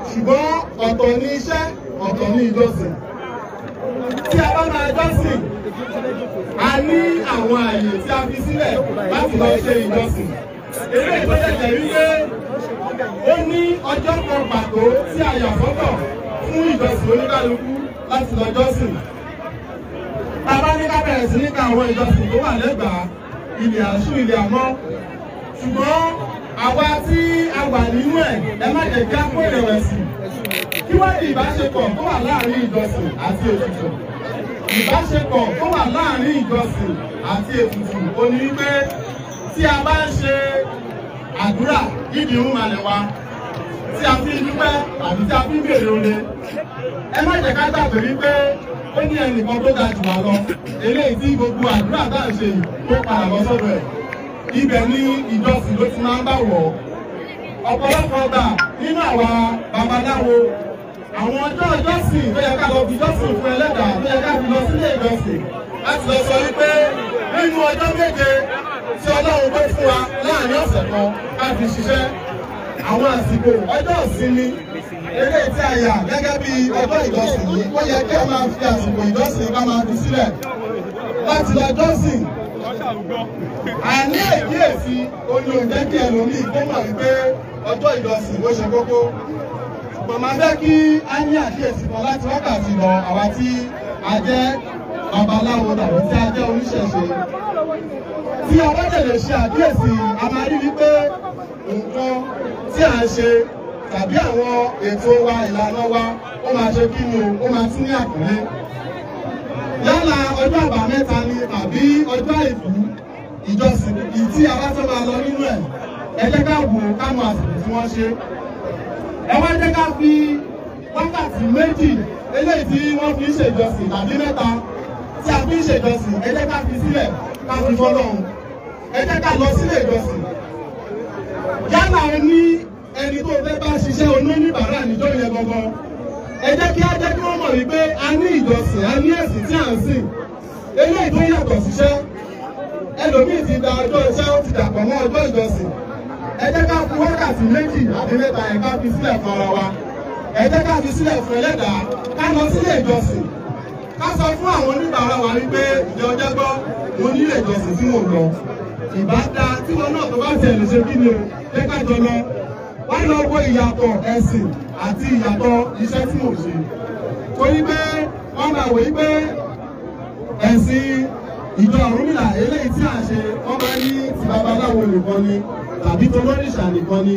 Ṣùgbọ́n ọ̀tọ̀ ni iṣẹ́, ọ̀tọ̀ ni ìjọsìn. Tí a bá máa jọ́sìn, a ní àwọn àyè tí a fi sílẹ̀ láti lọ ṣe ìjọsìn. Eléyìí tó ṣẹ̀ṣẹ̀ wípé ó ní ọjọ́ kan pàtó tí a yà sọ́tọ̀ fún ìjọsìn oníkálukú láti lọ jọ́sìn. Bàbá ní ká bẹ̀rẹ̀ sí ní ka àwọn ìjọsìn tó wà lẹ́gbàá, ilẹ̀ àṣù, ilẹ̀ àmọ́. Ṣùgbọ́n àwa tí a wà nínú ẹ̀, ẹ má jẹ́ kí á kó ìrẹ̀wẹ̀sì. Kí wá ní ìbáṣepọ̀ tó wà láàrin ìjọsìn àti ètùtù? Ìbáṣepọ̀ tó wà láàrin ìjọsìn àti ètùtù ó ní wípé tí a bá ń ṣe àdúrà nídìí irúnmalẹ̀ wa, tí a fi ń dúpẹ́ tàbí tí a fi ń béèrè oore, ẹ má jẹ́ ká gbàgbé wípé ó ní ẹnìkan tó ga jù wá lọ, eléyìí tí gbogbo àdúrà tá à ń ṣe yìí tó padà lọ sọ́dọ̀ ẹ̀. Ibẹ̀ ni ìjọsìn ló ti máa ń bá wọ̀ ọ́. Ọ̀pọ̀lọpọ̀ ọgbà nínú àwa babaláwo, àwọn ọjọ́ ìjọsìn tó yẹ ká lọ fi jọ́sìn fún ẹlẹ́dàá, tó yẹ ká fi lọ sílé ìjọsìn láti lọ sọ wípé nínú ọjọ́ 7 tí Ọlọ́run tó fún wa láàrin ọ̀sẹ̀ kan ká fi ṣiṣẹ́, àwọn àsìkò ọjọ́ ìsinmi eléyìí tí a yà gẹ́gẹ́ bí ọjọ́ ìjọsìn yìí, ó yẹ kí a máa fi àsìkò ìjọsìn ká máa fi sílẹ̀ láti lọ jọ́sìn. Àní àìkíyèsí oní oúnjẹ kí ẹlòmíì kó mọ̀ wípé ọjọ́ ìjọsìn ó ṣe kókó. Ṣùgbọ́n máa fẹ́ kí a ní àkíyèsí kan láti wákàtí lọ, àwa tí a jẹ́ babaláwo tàbí tí a jẹ́ oníṣẹ̀ṣe. Tí a bá tẹ̀lé ṣe àkíyèsí, a máa rí wípé nǹkan tí à ń ṣe tàbí àwọn ètò wa, ìlànà wa, ó máa ṣe kí ni o, ó máa tún ní àkọlé. Yálà ọjọ́ àbámẹ́ta ni tàbí ọjọ́ àìkú, ìjọsìn tí a bá fẹ́ máa lọ nínú ẹ̀, ẹ jẹ́ ká wò ó, ká mọ àsìkò tí wọ́n ṣe. Ẹ wá jẹ́ ká fi wákàtí 2 eléyìí tí wọ́n fi ń ṣèjọsìn tàbí 3 tí a fi ń ṣèjọsìn, ẹ jẹ́ ká fi sílẹ̀ ká fi fọ́lọ́run. Ẹ jẹ́ ká lọ sílé ìjọsìn. Yálà o ní ẹni tó fẹ́ bá ṣiṣẹ́ oníbàárà níjọ́ yẹn gangan, ẹ jẹ́ kí á jẹ́ kí wọ́n mọ̀ wípé a ní ìjọsìn, a ní ẹ̀sìn tí à ń sìn, eléyìí tó yàtọ̀ síṣẹ́. Ẹlòmíì ti da ọjọ́ iṣẹ́, ó ti dàpọ̀ mọ́ ọjọ́ ìjọsìn. Ẹ jẹ́ ká fi wákàtí 2 àbí 3 yẹn ká fi sílẹ̀ fún ara wa. Ẹ jẹ́ ká fi sílẹ̀ fún ẹlẹ́dàá, ká lọ sílé ìjọsìn. Ká sọ fún àwọn oníbàárà wa wípé ìjọ ọjọ́ gbọ́, mo nílé ìjọsìn tí mò ń lọ. Ìbá dáa tí wọn náà tó bá tiẹ̀ lè ṣe kí ni o, jẹ́ ká jọ lọ. Wá lọ wo ìyàtọ̀ ẹ̀sìn àti ìyàtọ̀ iṣẹ́ tí mò ń ṣe. Torí pé wọ́n máa wòye pé ẹ̀sìn ìjọ Ọ̀rúnmìlà eléyìí tí à ń ṣe, wọ́n máa ní ti babaláwo nìkan ni tàbí tolórìṣà nìkan ni.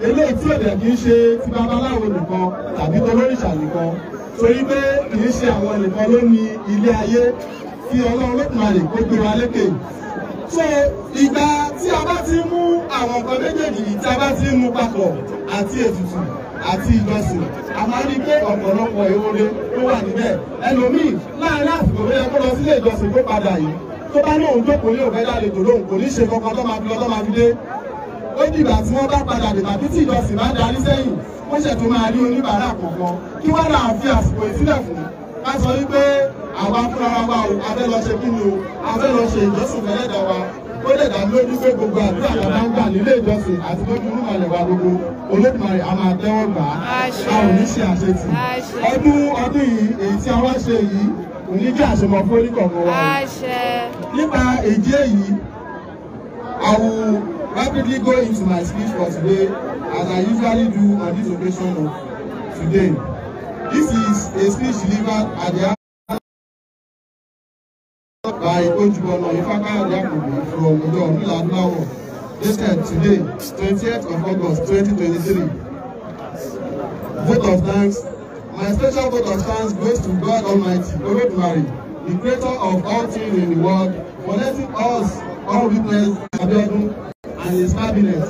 Eléyìí tí ò dẹ̀ kì í ṣe ti babaláwo nìkan tàbí tolórìṣà nìkan. Torí pé kì í ṣe àwọn nìkan ló ní ilé ayé tí Ọlọ́run Olódùmarè kó gbé wa lékè. So ìgbà tí a bá ti mú àwọn nǹkan méjèèjì yìí, tí a bá ti mú papọ̀, àti ètùtù àti ìjọsìn, a máa rí pé ọ̀pọ̀lọpọ̀ ìwọlé ló wà níbẹ̀. Ẹlòmíì láàrin àsìkò tó yẹ kó lọ sílé ìjọsìn kó padà yìí, tó bá ní òun jókòó ní òfẹ́ lálejò lóhùn, kò ní ṣe kankan tó máa fi lọ tó máa fi dé. Ó dìgbà tí wọ́n bá padà dé tàbí tí ìjọsìn bá darí sẹ́yìn, wọ́n ṣẹ̀ tó máa rí oníbàárà kọ̀ọ̀kan. Kí wá là ń fi àsìkò ìsílẹ̀ fún? Ká sọ wípé àwa fúnra wa o, a fẹ́ lọ ṣe kí ni o, a fẹ́ lọ ṣe ìjọsìn fẹ́lẹ́dàá wa. Ó lè dá lójú pé gbogbo àdúrà tá a bá ń gbà nílé ìjọsìn àti lójú irúnmalẹ̀ wa gbogbo, Olódùmarè a máa tẹ́wọ́ gbà á, a ò ní ṣe àṣetì. Ọdún yìí èyí tí a wá ṣe yìí kò ní jẹ́ àṣemọ fún oníkọ̀ọ̀kan wa o. Nípa èyí èyí, I will rapidly go into my speech for today. as I usually do on this occasion of today. This is a speech delivered at the by Ojubono Ifakayode Akobi from Ojo Ọ̀rúnmìlà Adúláwọ̀, dated today, 20th of August 2023. Vote of thanks. My special vote of thanks goes to God Almighty, Olódùmarè, the creator of all things in the world, for letting us all witness Abiodun and his cabinet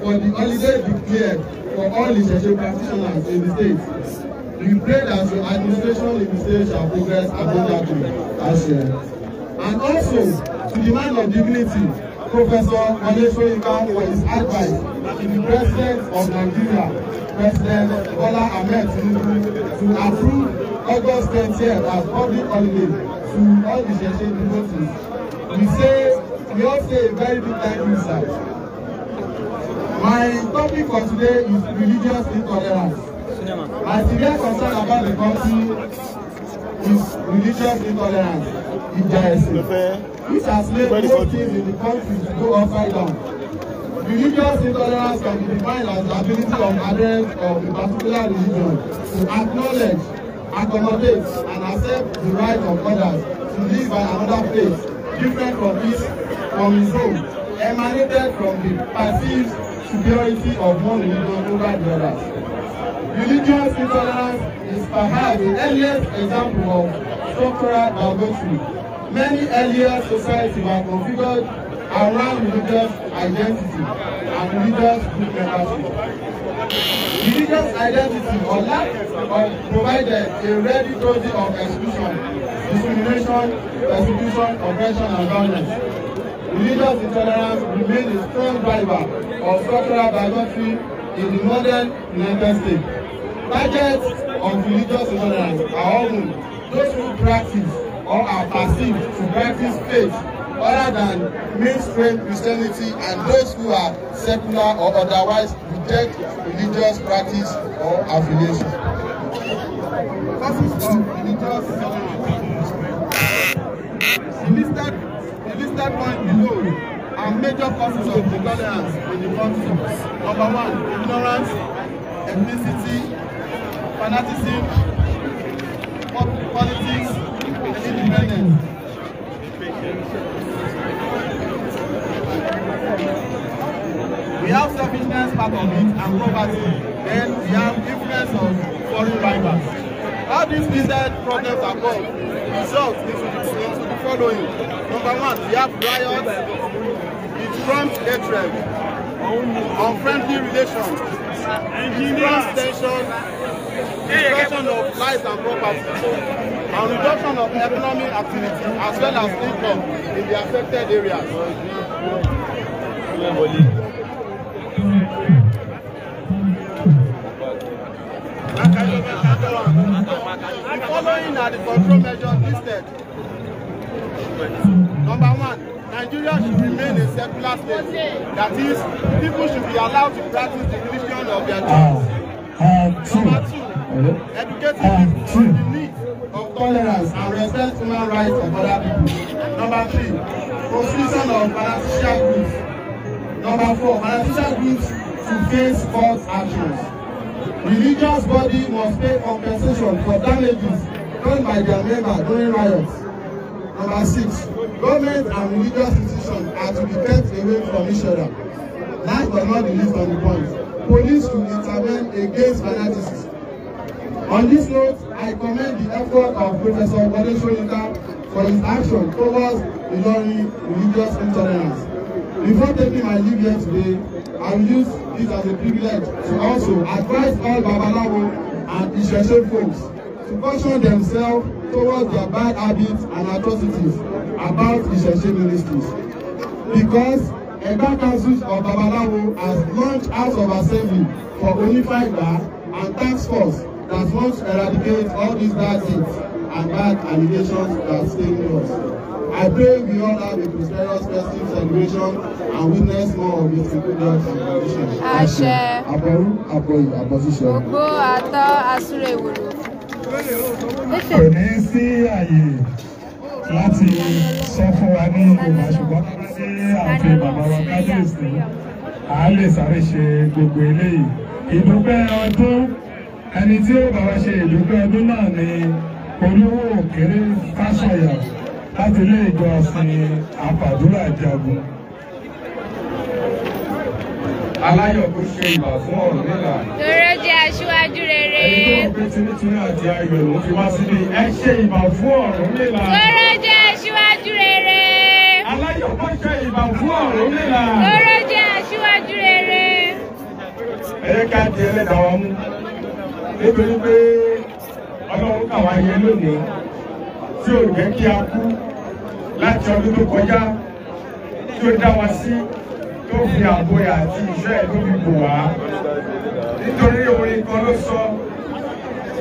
for the holiday declared for all Ìṣẹ̀ṣe practitioners in the state. We pray that your administration in the state shall progress abundantly. Àṣẹ. And also to the man of dignity, Professor Wole Soyinka, for his advice to the President of Nigeria, President Bola Ahmed Tinubu, to approve August 20th as public holiday to all the Ìṣẹ̀ṣe devotees. We all say a very big thank you, sir. My topic for today is religious intolerance. My severe concern about the country is religious intolerance, ìjà ẹ̀sìn, which has made most things in the country to go upside down. Religious intolerance can be defined as the ability of adherents of a particular religion to acknowledge, accommodate, and accept the right of others to live by another faith different from his own, emanated from the perceived superiority of one religion over the others. Religious intolerance is perhaps the earliest example of structural bigotry. Many earlier societies were configured around religious identity and religious group membership. Religious identity or lack of provided a ready dose of exclusion, discrimination, persecution, oppression, and violence. Religious intolerance remains a strong driver of structural bigotry in the modern United States. Targets of religious intolerance are often those who practice or are perceived to practice faith other than mainstream Christianity and those who are secular or otherwise reject religious practice or affiliation. Causes of religious intolerance. The listed point below are major causes of intolerance in the country. Number one, ignorance, ethnicity, fanaticism, politics, and independence. We have selfishness part of it and poverty. Then we have influence of foreign rivals. All these listed problems above result into the following. Number one, we have riots. It prompts hatred, unfriendly relations, it prompts tension, destruction of lives and property, and reduction of economic activity as well as income in the affected areas. The following are the control measures listed. Number one, Nigeria should remain a secular state. That is, people should be allowed to practice the religion of their choice. Number two, educating people on the need of tolerance and respect human rights of other people. Number three, prohibition of fanatical groups. Number four, fanatical groups to face court actions. Religious body must pay compensation for damages done by their members during riots. Number six, government and religious institutions are to be kept away from each other. Last but not the least on the point, police should intervene against fanaticism. On this note, I commend the effort of Professor Wole Soyinka for his action towards Ilorin religious intolerance. Before taking my leave here today, I will use this as a privilege to also advise all Babalawo and Ìṣẹ̀ṣe folks to caution themselves towards their bad habits and atrocities about Ìṣẹ̀ṣe ministries. Because Egba Councils of Babalawo has launched House of Assembly for Onifaigba and task force that wants to eradicate all these bad deeds and bad allegations that stain us. I pray we all have a prosperous festive celebration and witness more of its good works and tradition. Àṣẹ. Àbọ̀rú àbọ̀yè àbọ̀ṣíṣe. Ògbó àtọ́ àsúrè wòrò. Kò ní sí àyè láti sọ fún wa ní Yorùbá, ṣùgbọ́n ní ààfin bàbá wa kábíyèsí. a lè sáré ṣe gbogbo eléyìí. Ìdúpẹ́ ọdún, ẹni tí ó bá wa ṣe ìdúpẹ́ ọdún náà ni Olówó Òkèrè Fásọ̀yà láti ilé ìjọsìn Àfàdúrà Jagun. Aláyọ̀ kó ṣe ìbà fún Ọ̀rúnmìlà. Tòró jẹ́ aṣíwájú rere. Ẹni tó pé tinútinú àti ayọ̀ ló fi wá síbí. Ẹ ṣe ìbà fún Ọ̀rúnmìlà. Tòró jẹ́ aṣíwájú rere. Aláyọ̀ kó ṣe ìbà fún Ọ̀rúnmìlà. Tòró jẹ́ aṣíwájú rere. Ẹ jẹ́ ká di ẹlẹ́dàá wa mú. Nítorí pé Ọlọ́run kà wá yẹ lónìí tí ò jẹ́ kí a kú láti ọdún tó kọjá, tí ó dá wa sí, tó fi ààbò ẹ̀ àti ìṣọ́ ẹ̀ tó fi bò wá. Nítorí orin kan ló sọ,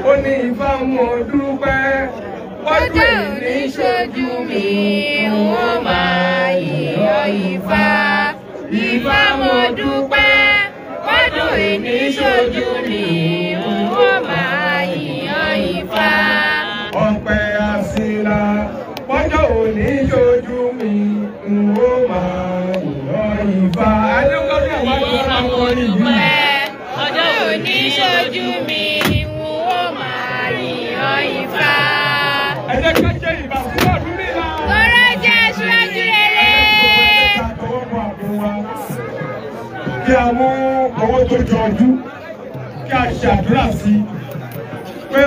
ó ní Ifá mo dúpẹ́, Ọjọ́ òní ṣojú mi, n ó máa yìn ọ́ Ifá. Ifá mo dúpẹ́, ọdún ìní ṣojú mi, n ó máa yìn ọ́ Ifá. Ọpẹ́ àsìlá, ọjọ́ òní ṣojú mi, n ó máa yìn ọ́ Ifá. Ifá mo dúpẹ́, ọjọ́ òní ṣojú mi, n ó máa yìn ọ́ Ifá. Ẹ jẹ́ ká ṣe ìbà fún Ọ̀rúnmìlà. Tòró jẹ́ aṣíwájú rere. Kí a mú owó tó jọjú, kí a ṣàdúrà sí pé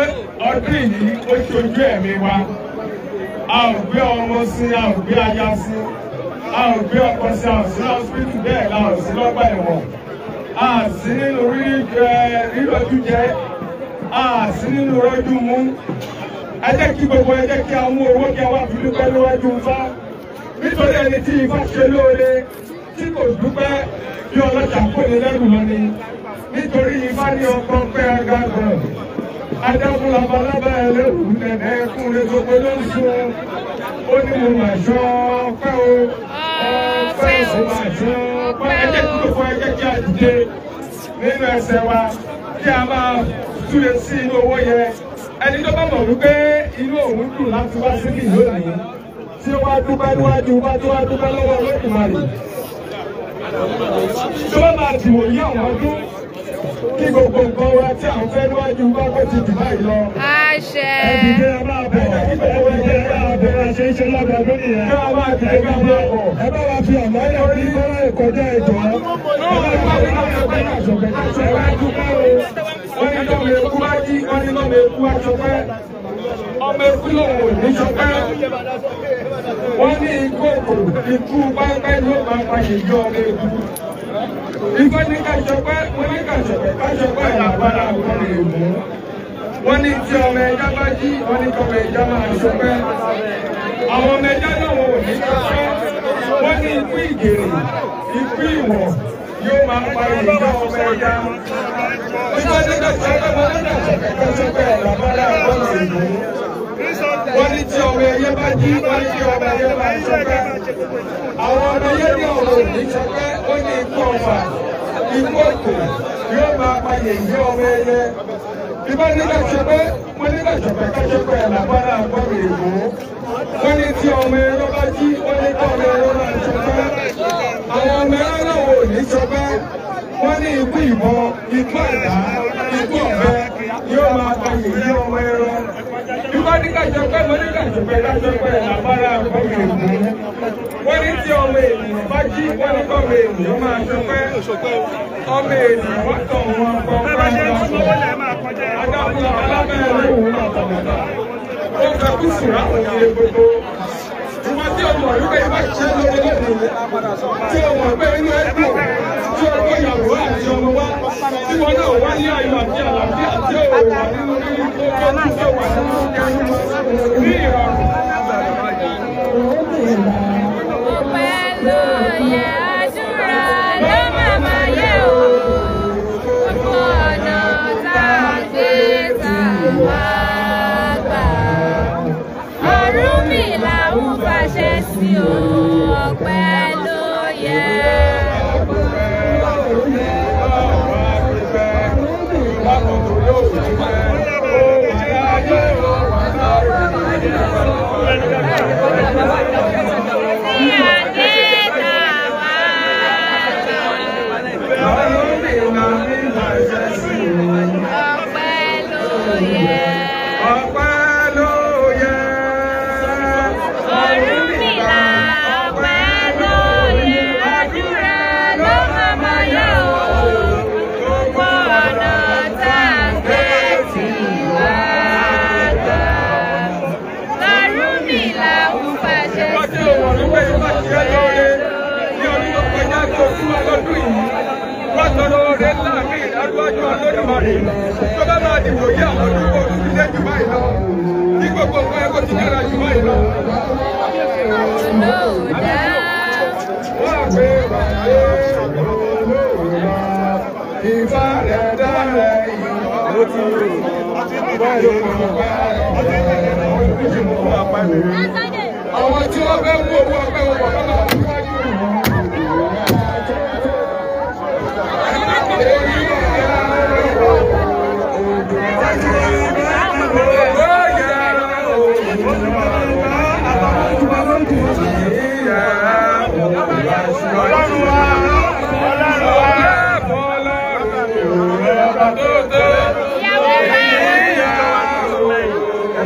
ọdún yìí ó ṣojú ẹ̀mí wa. A ò gbé ọmọ sí, a ò gbé aya sí, a ò gbé ọkọ sí, a ò sí lọ́sibítù, bẹ́ẹ̀ la ò sí lọ́gbà ẹ̀wọ̀n. A sì nínú rírọ́jú jẹ, a sì nínú rọ́jú mú. Ẹ jẹ́ kí gbogbo ẹ jẹ́ kí a mú owó kí a wá fi dúpẹ́ níwájú Ifá. Nítorí ẹni tí Ifá ṣe lóore tí kò dúpẹ́ bí ọlọ́jà kò ní lẹ́rù lọ ni. Nítorí Ifá ní ọkọ pé agágàn. Adágún labalábá ẹlẹ́rù nẹ̀nẹ́ kúnlé gbogbo ló ń sun. Ó ní mo mà ṣọ́ ọpẹ́ o. Ọpẹ́ o mà ṣọ́ ọpẹ́. Ẹ jẹ́ kí gbogbo ẹ jẹ́ kí a dìde nínú ẹsẹ̀ wa kí a máa túlẹ̀ sí inú owó yẹn. Ẹni tó bá mọ̀ wípé inú òun dùn láti wá síbí lónìí, tí ó wá dúpẹ́ níwájú bá tó wá dúpẹ́ lọ́wọ́ Olódùmarè. Tó bá máa dìbò yí àwọn ọdún, kí gbogbo nǹkan wa tí à ń fẹ́ níwájú bá kó ti dì báyìí lọ. Àṣẹ. Ẹ dìde ẹ máa bọ̀, ẹ dìde ẹ máa bọ̀, ẹ ṣe é ṣe lọ́dọọdún nìyẹn. Kí a máa dìde ká máa bọ̀. Ẹ bá wa fi ọ̀nà ẹ̀ ní kọ́lá ìkọjá ẹ̀jọ̀. Ẹ wá dúpẹ́ o. Wọ́n ní lọ́mọ eku bá jí, wọ́n ní lọ́mọ eku wá ṣọpẹ́. Ọmọ eku lòun ò ní ṣọpẹ́. Wọ́n ní ikú òkò, ikú pápẹ́ ló máa pa yèyí ọmọ eku. Ifá ní ká ṣọpẹ́, wọ́n ní ká ṣọpẹ́, ká ṣọpẹ́ làgbára àwọn lè mú. Wọ́n ní tí ọmọ ẹja bá jí, wọ́n ní kọ́mọ ẹja máa ṣọpẹ́. Àwọn ọmọ ẹja náà wọn ò ní ṣọpẹ́. Wọ́n ní ikú ìgèrè, ikú ìwọ̀n yóò máa pa yèyí ọmọ ẹja. Ifá ní ká ṣọpẹ́, wọ́n ní ká ṣọpẹ́, ká ṣọpẹ́ làgbára àwọn lè mú. Wọ́n ní tí ọmọ ẹyẹ bá jí, wọ́n ní kí ọmọ ẹyẹ máa ṣọpẹ́. Àwọn ọmọ ẹyẹ ní ọ̀rọ̀ òní ṣọpẹ́, ó ní ikú ọ̀fà, ikú òkò yóò máa pa yèyí ọmọ ẹyẹ. Ifá ní ká ṣọpẹ́, wọ́n ní ká ṣọpẹ́, ká ṣọpẹ́ làgbára àwọn lè mú. Wọ́n ní tí ọmọ ẹyẹ bá jí, wọ́n ní kí ọmọ ẹyẹ máa ṣọpẹ́. Àwọn ọmọ ẹyẹ náà ò ní ṣọpẹ́. Wọ́n ní ikú ìbọn, ikú àdá, ikú ọ̀bẹ yóò máa pa yèyí ọmọ ẹran. Ifá ní ká ṣọpẹ́, wọ́n ní ká ṣọpẹ́, ká ṣọpẹ́ làgbára àwọn lè mú. Wọ́n ní tí ọmọ ènìyàn bá jí, wọ́n ní kọ́mọ ènìyàn máa ṣọpẹ́. Ọmọ ènìyàn wá tọ̀ wọn kọ́ Adágún labalábá ẹlẹ́rù náà tọ̀mọ̀tà. Ó fẹ́ kú sùrà òye gbogbo. Ìwọ tí o mọ̀ wípé ibà ṣe lóore lónìí, tí o mọ̀ pé inú ẹ dùn, tí o kó ìyàwó àti ọmọ wá, tí wọn náà wá ní ayọ̀ àti àlàáfíà tí o wà nínú rírí tó tó tó wà nínú kẹrù ní ìrọ̀rùn. Ọpẹ́ ló yẹ àdúrà ló máa máa yẹ o. Gbogbo ọ̀nà tá a gbé tá a wá gbà. Ọ̀rúnmìlà ń fàṣẹ sí o. Ọpẹ́ ló yẹ. Tí a dé tá a wá gbà. pé ifá ṣe é lóore ní ọdún tó kọjá tó fún wa lọ́dún yìí. Wọ́n tọrọ oore ńlá mi ìdádúrájú Olódùmarè. Tó bá máa dìbò yí àwọn ọdún kò tún lé jù báyìí lọ. Kí gbogbo nǹkan ẹ̀kọ́ ti dára jù báyìí lọ. Olóòdà. Wọ́n á pé wàá Ifá rẹ̀ dára ìwọ ti àwọn tí wọ́n fẹ́ mú owó ọpẹ́ wọn bọ̀ lọ́wọ́ síwájú. Ìyàwó Adúpẹ́ o,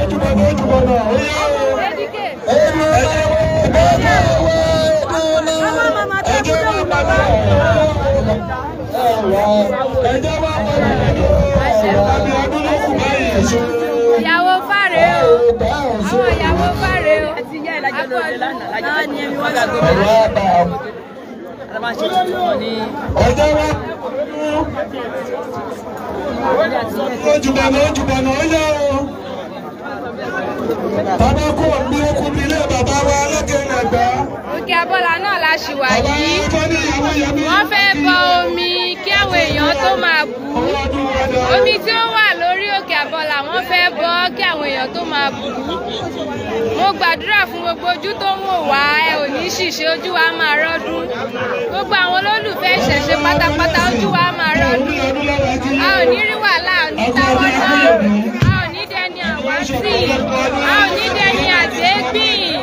adúpẹ́ o, Ìyàwó fáre o, àwọn ìyàwó fáre o. Ojúbọ̀nà ojúbọ̀nà ó yá o. Bàbá kò ní okùn bí ilé bàbá wa alákẹ́rẹ́ àgbà. Òkè Abọ́lá náà la ṣì wà Bàbá yìí. Fọ́ní ìyàwó Yẹmí. Wọ́n fẹ́ bọ omi kí àwọn èèyàn tó máa bù ú. Omi tí ó wà lórí Òkè Abọ́lá wọ́n fẹ́ bọ kí àwọn èèyàn tó máa bù ú. Mo gbàdúrà fún gbogbo ojú tó ń wò wá, ẹ ò ní ṣìṣe, ojú wa máa rọ́dún. Gbogbo àwọn olólùfẹ́ ìṣẹ̀ṣe pátápátá ojú wa máa rọ́dún. A ò ní rí wàhálà, a ò ní táwọ́ náà, a ò ní dẹni àwátì, a ò ní dẹni àdégbìn.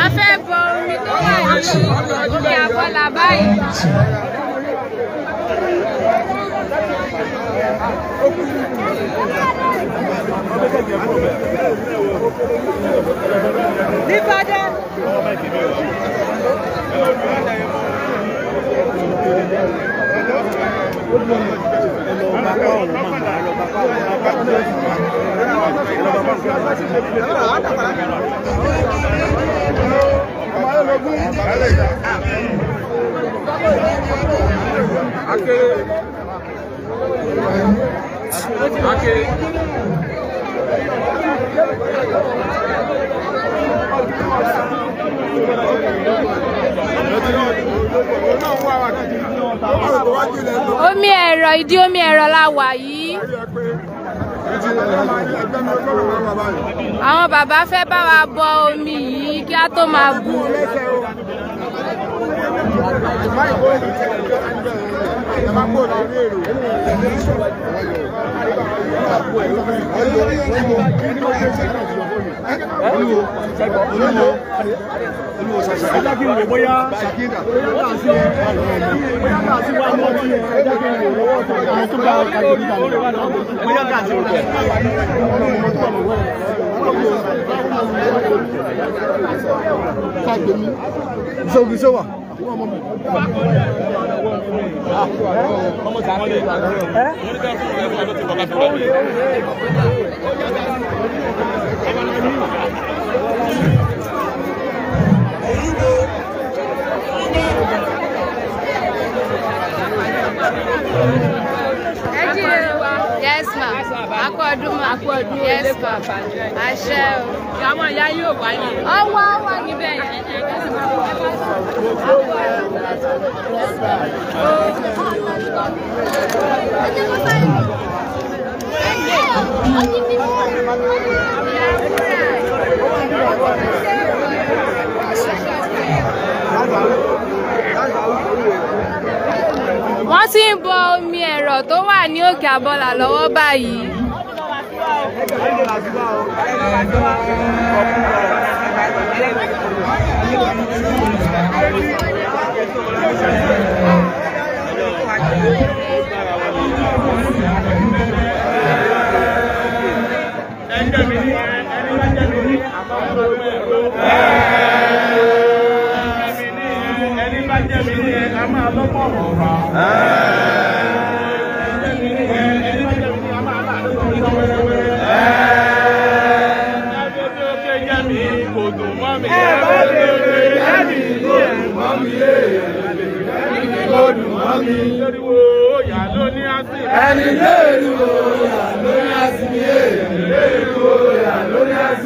A fẹ́ bọ omi tó wà ní Òkè Abọ́lá báyìí. Omi ẹ̀rọ ìdí omi ẹ̀rọ la wà yìí. Àwọn bàbá fẹ́ bá wa bọ omi yìí kí á tó máa bù. Yes, ma. Akọdun ma. Akọdun. Yes, ma. Àṣẹ o. Àwọn ìyá yóò wáyé. Ọwọ́ wà níbẹ̀ yẹn. Wọ́n ti ń bọ omi ẹ̀rọ tó wà ní Òkè Àbọ̀là lọ́wọ́ báyìí.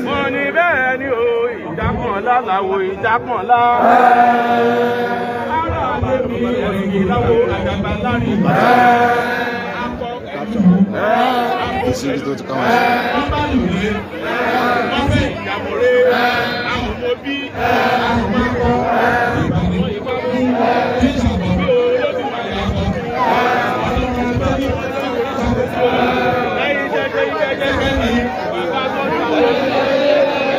Mo ní bẹ́ẹ̀ ni o, ìjákànlá làwọ̀ ìjákànlá. Ara lè mi ẹ̀rìngì láwo àdàgbà lárin. Akọ ẹ̀ṣọ́. Wọ́n bá lù mí. Wọ́n fẹ́ ìjàmọ̀rẹ́. Àwọn ọmọ bí. Àwọn ọmọ akọ. Ìbàdàn ìpamọ́. Bí o ló ti máa yàtọ̀. Lẹ́yìn jẹ́jẹ́ jẹ́jẹ́ ni bàbá tó ń ta wọ́n.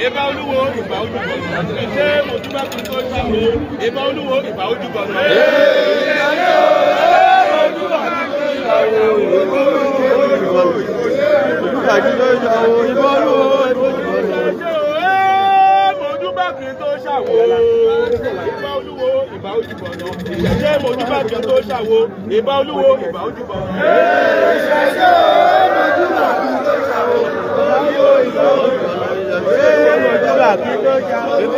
Ìbà Olúwo, ìbà ojúbọ. Ṣé mo dúpẹ́ fún tó ṣàwó? Ìbà Olúwo, ìbà ojúbọ. Mo dúpẹ́ kí n tó ṣàwó. Ìbà Olúwo, ìbà ojúbọ. Ṣé mo dúpẹ́ kí n tó ṣàwó? Ìbà Olúwo, ìbà ojúbọ. Ṣé mo dúpẹ́ kí n tó ṣàwó?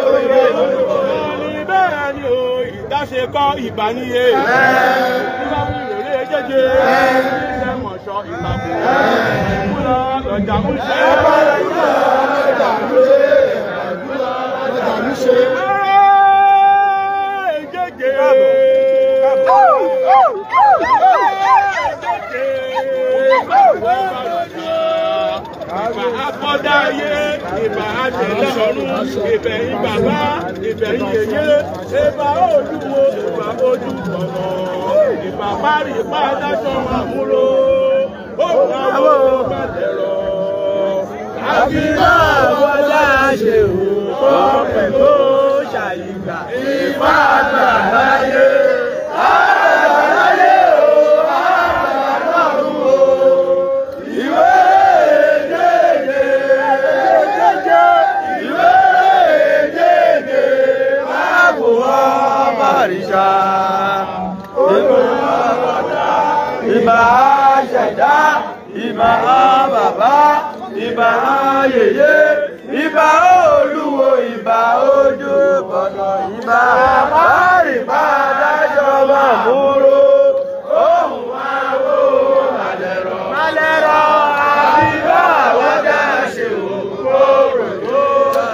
Bẹ́ẹ̀ ni o, ìdáṣe kọ́ ìbáníye. Nígbà fún ìrèlè jẹ́jẹ́. Iṣẹ́ mọ̀ṣọ́ ìtàkùn. Kúlọ̀ lọ́jà ń ṣe. Jẹ́jẹ́. Ìbà akọ́dáyé, ìbà àtẹ̀lẹ́rọ̀rùn, ìbẹ̀yìn bàbá, ìbẹ̀yìn yèyé, ìbà Olúwo, ìbà ojúbọ̀nà, ìbà parí ìbà adájọ́ àmúrò, ó máa wọ bàtẹ̀rọ̀. Àbí máa wọlá ṣe òkò pẹ̀lú ṣàyígbà. Ìfá àgbà láyé, àgbà láyé o, àgbà lọ́run o. Ìwé jẹ́jẹ́, jẹ́jẹ́, ìwé jẹ́jẹ́, máa wò ọ́ bàrìṣà. Ìbà ṣẹ̀dá, ìbà bàbá, ìbà yèyé, ìbà ó. Ìbà ojú bọ̀nà ìbà àpárìbá dájọ́ máa múrò. Ohun àwo màlẹ̀rọ̀. Màlẹ̀rọ̀ àbíbá àwọn dá ṣe òkúrò tó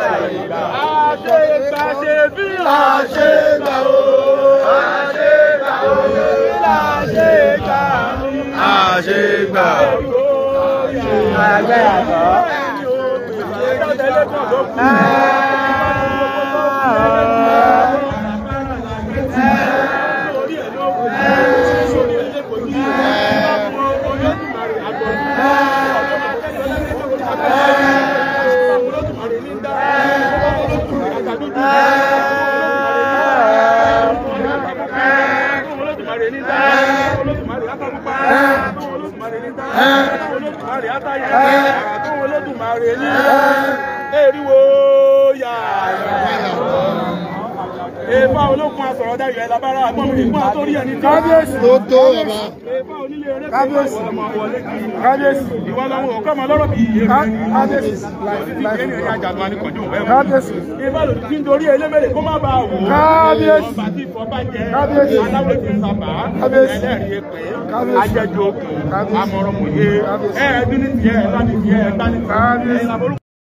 ṣàyíbá. Àṣegbà ṣe bí àṣegbà o. Àṣegbà o. Àṣegbà. Àṣegbà. Àgbẹ̀ àgbà. Èèfà olókun asọ̀rọ̀ dayọ̀ ẹ̀ labára àgbọ̀n mi ìpín àtórí ẹni tí. Kábíyèsí ló tó bàbá. Èèfà onílé eré Kábíyèsí. Kábíyèsí. Ìwọ lọ́wọ́ òkú ọmọ lọ́rọ̀ bí iye. Kábíyèsí. Kábíyèsí. Ìbá lòdì tí ń dorí elémèrè kó má bàa wò. Kábíyèsí. Ọba tí ìfọba jẹ. Kábíyèsí. Aláwọ̀ ti sábà. Kábíyèsí. Ẹlẹ́rìí èpè. Kábíyèsí. Ajẹ́jú okùn. Kábíyèsí. Amọ̀rọ̀mọ̀ye. Kábíyèsí. Ẹ̀ẹ́dún ní tiẹ̀, ẹ̀ẹ́dá ní tiẹ̀, ẹ̀ẹ́dá ní tiẹ̀. Kábíyèsí.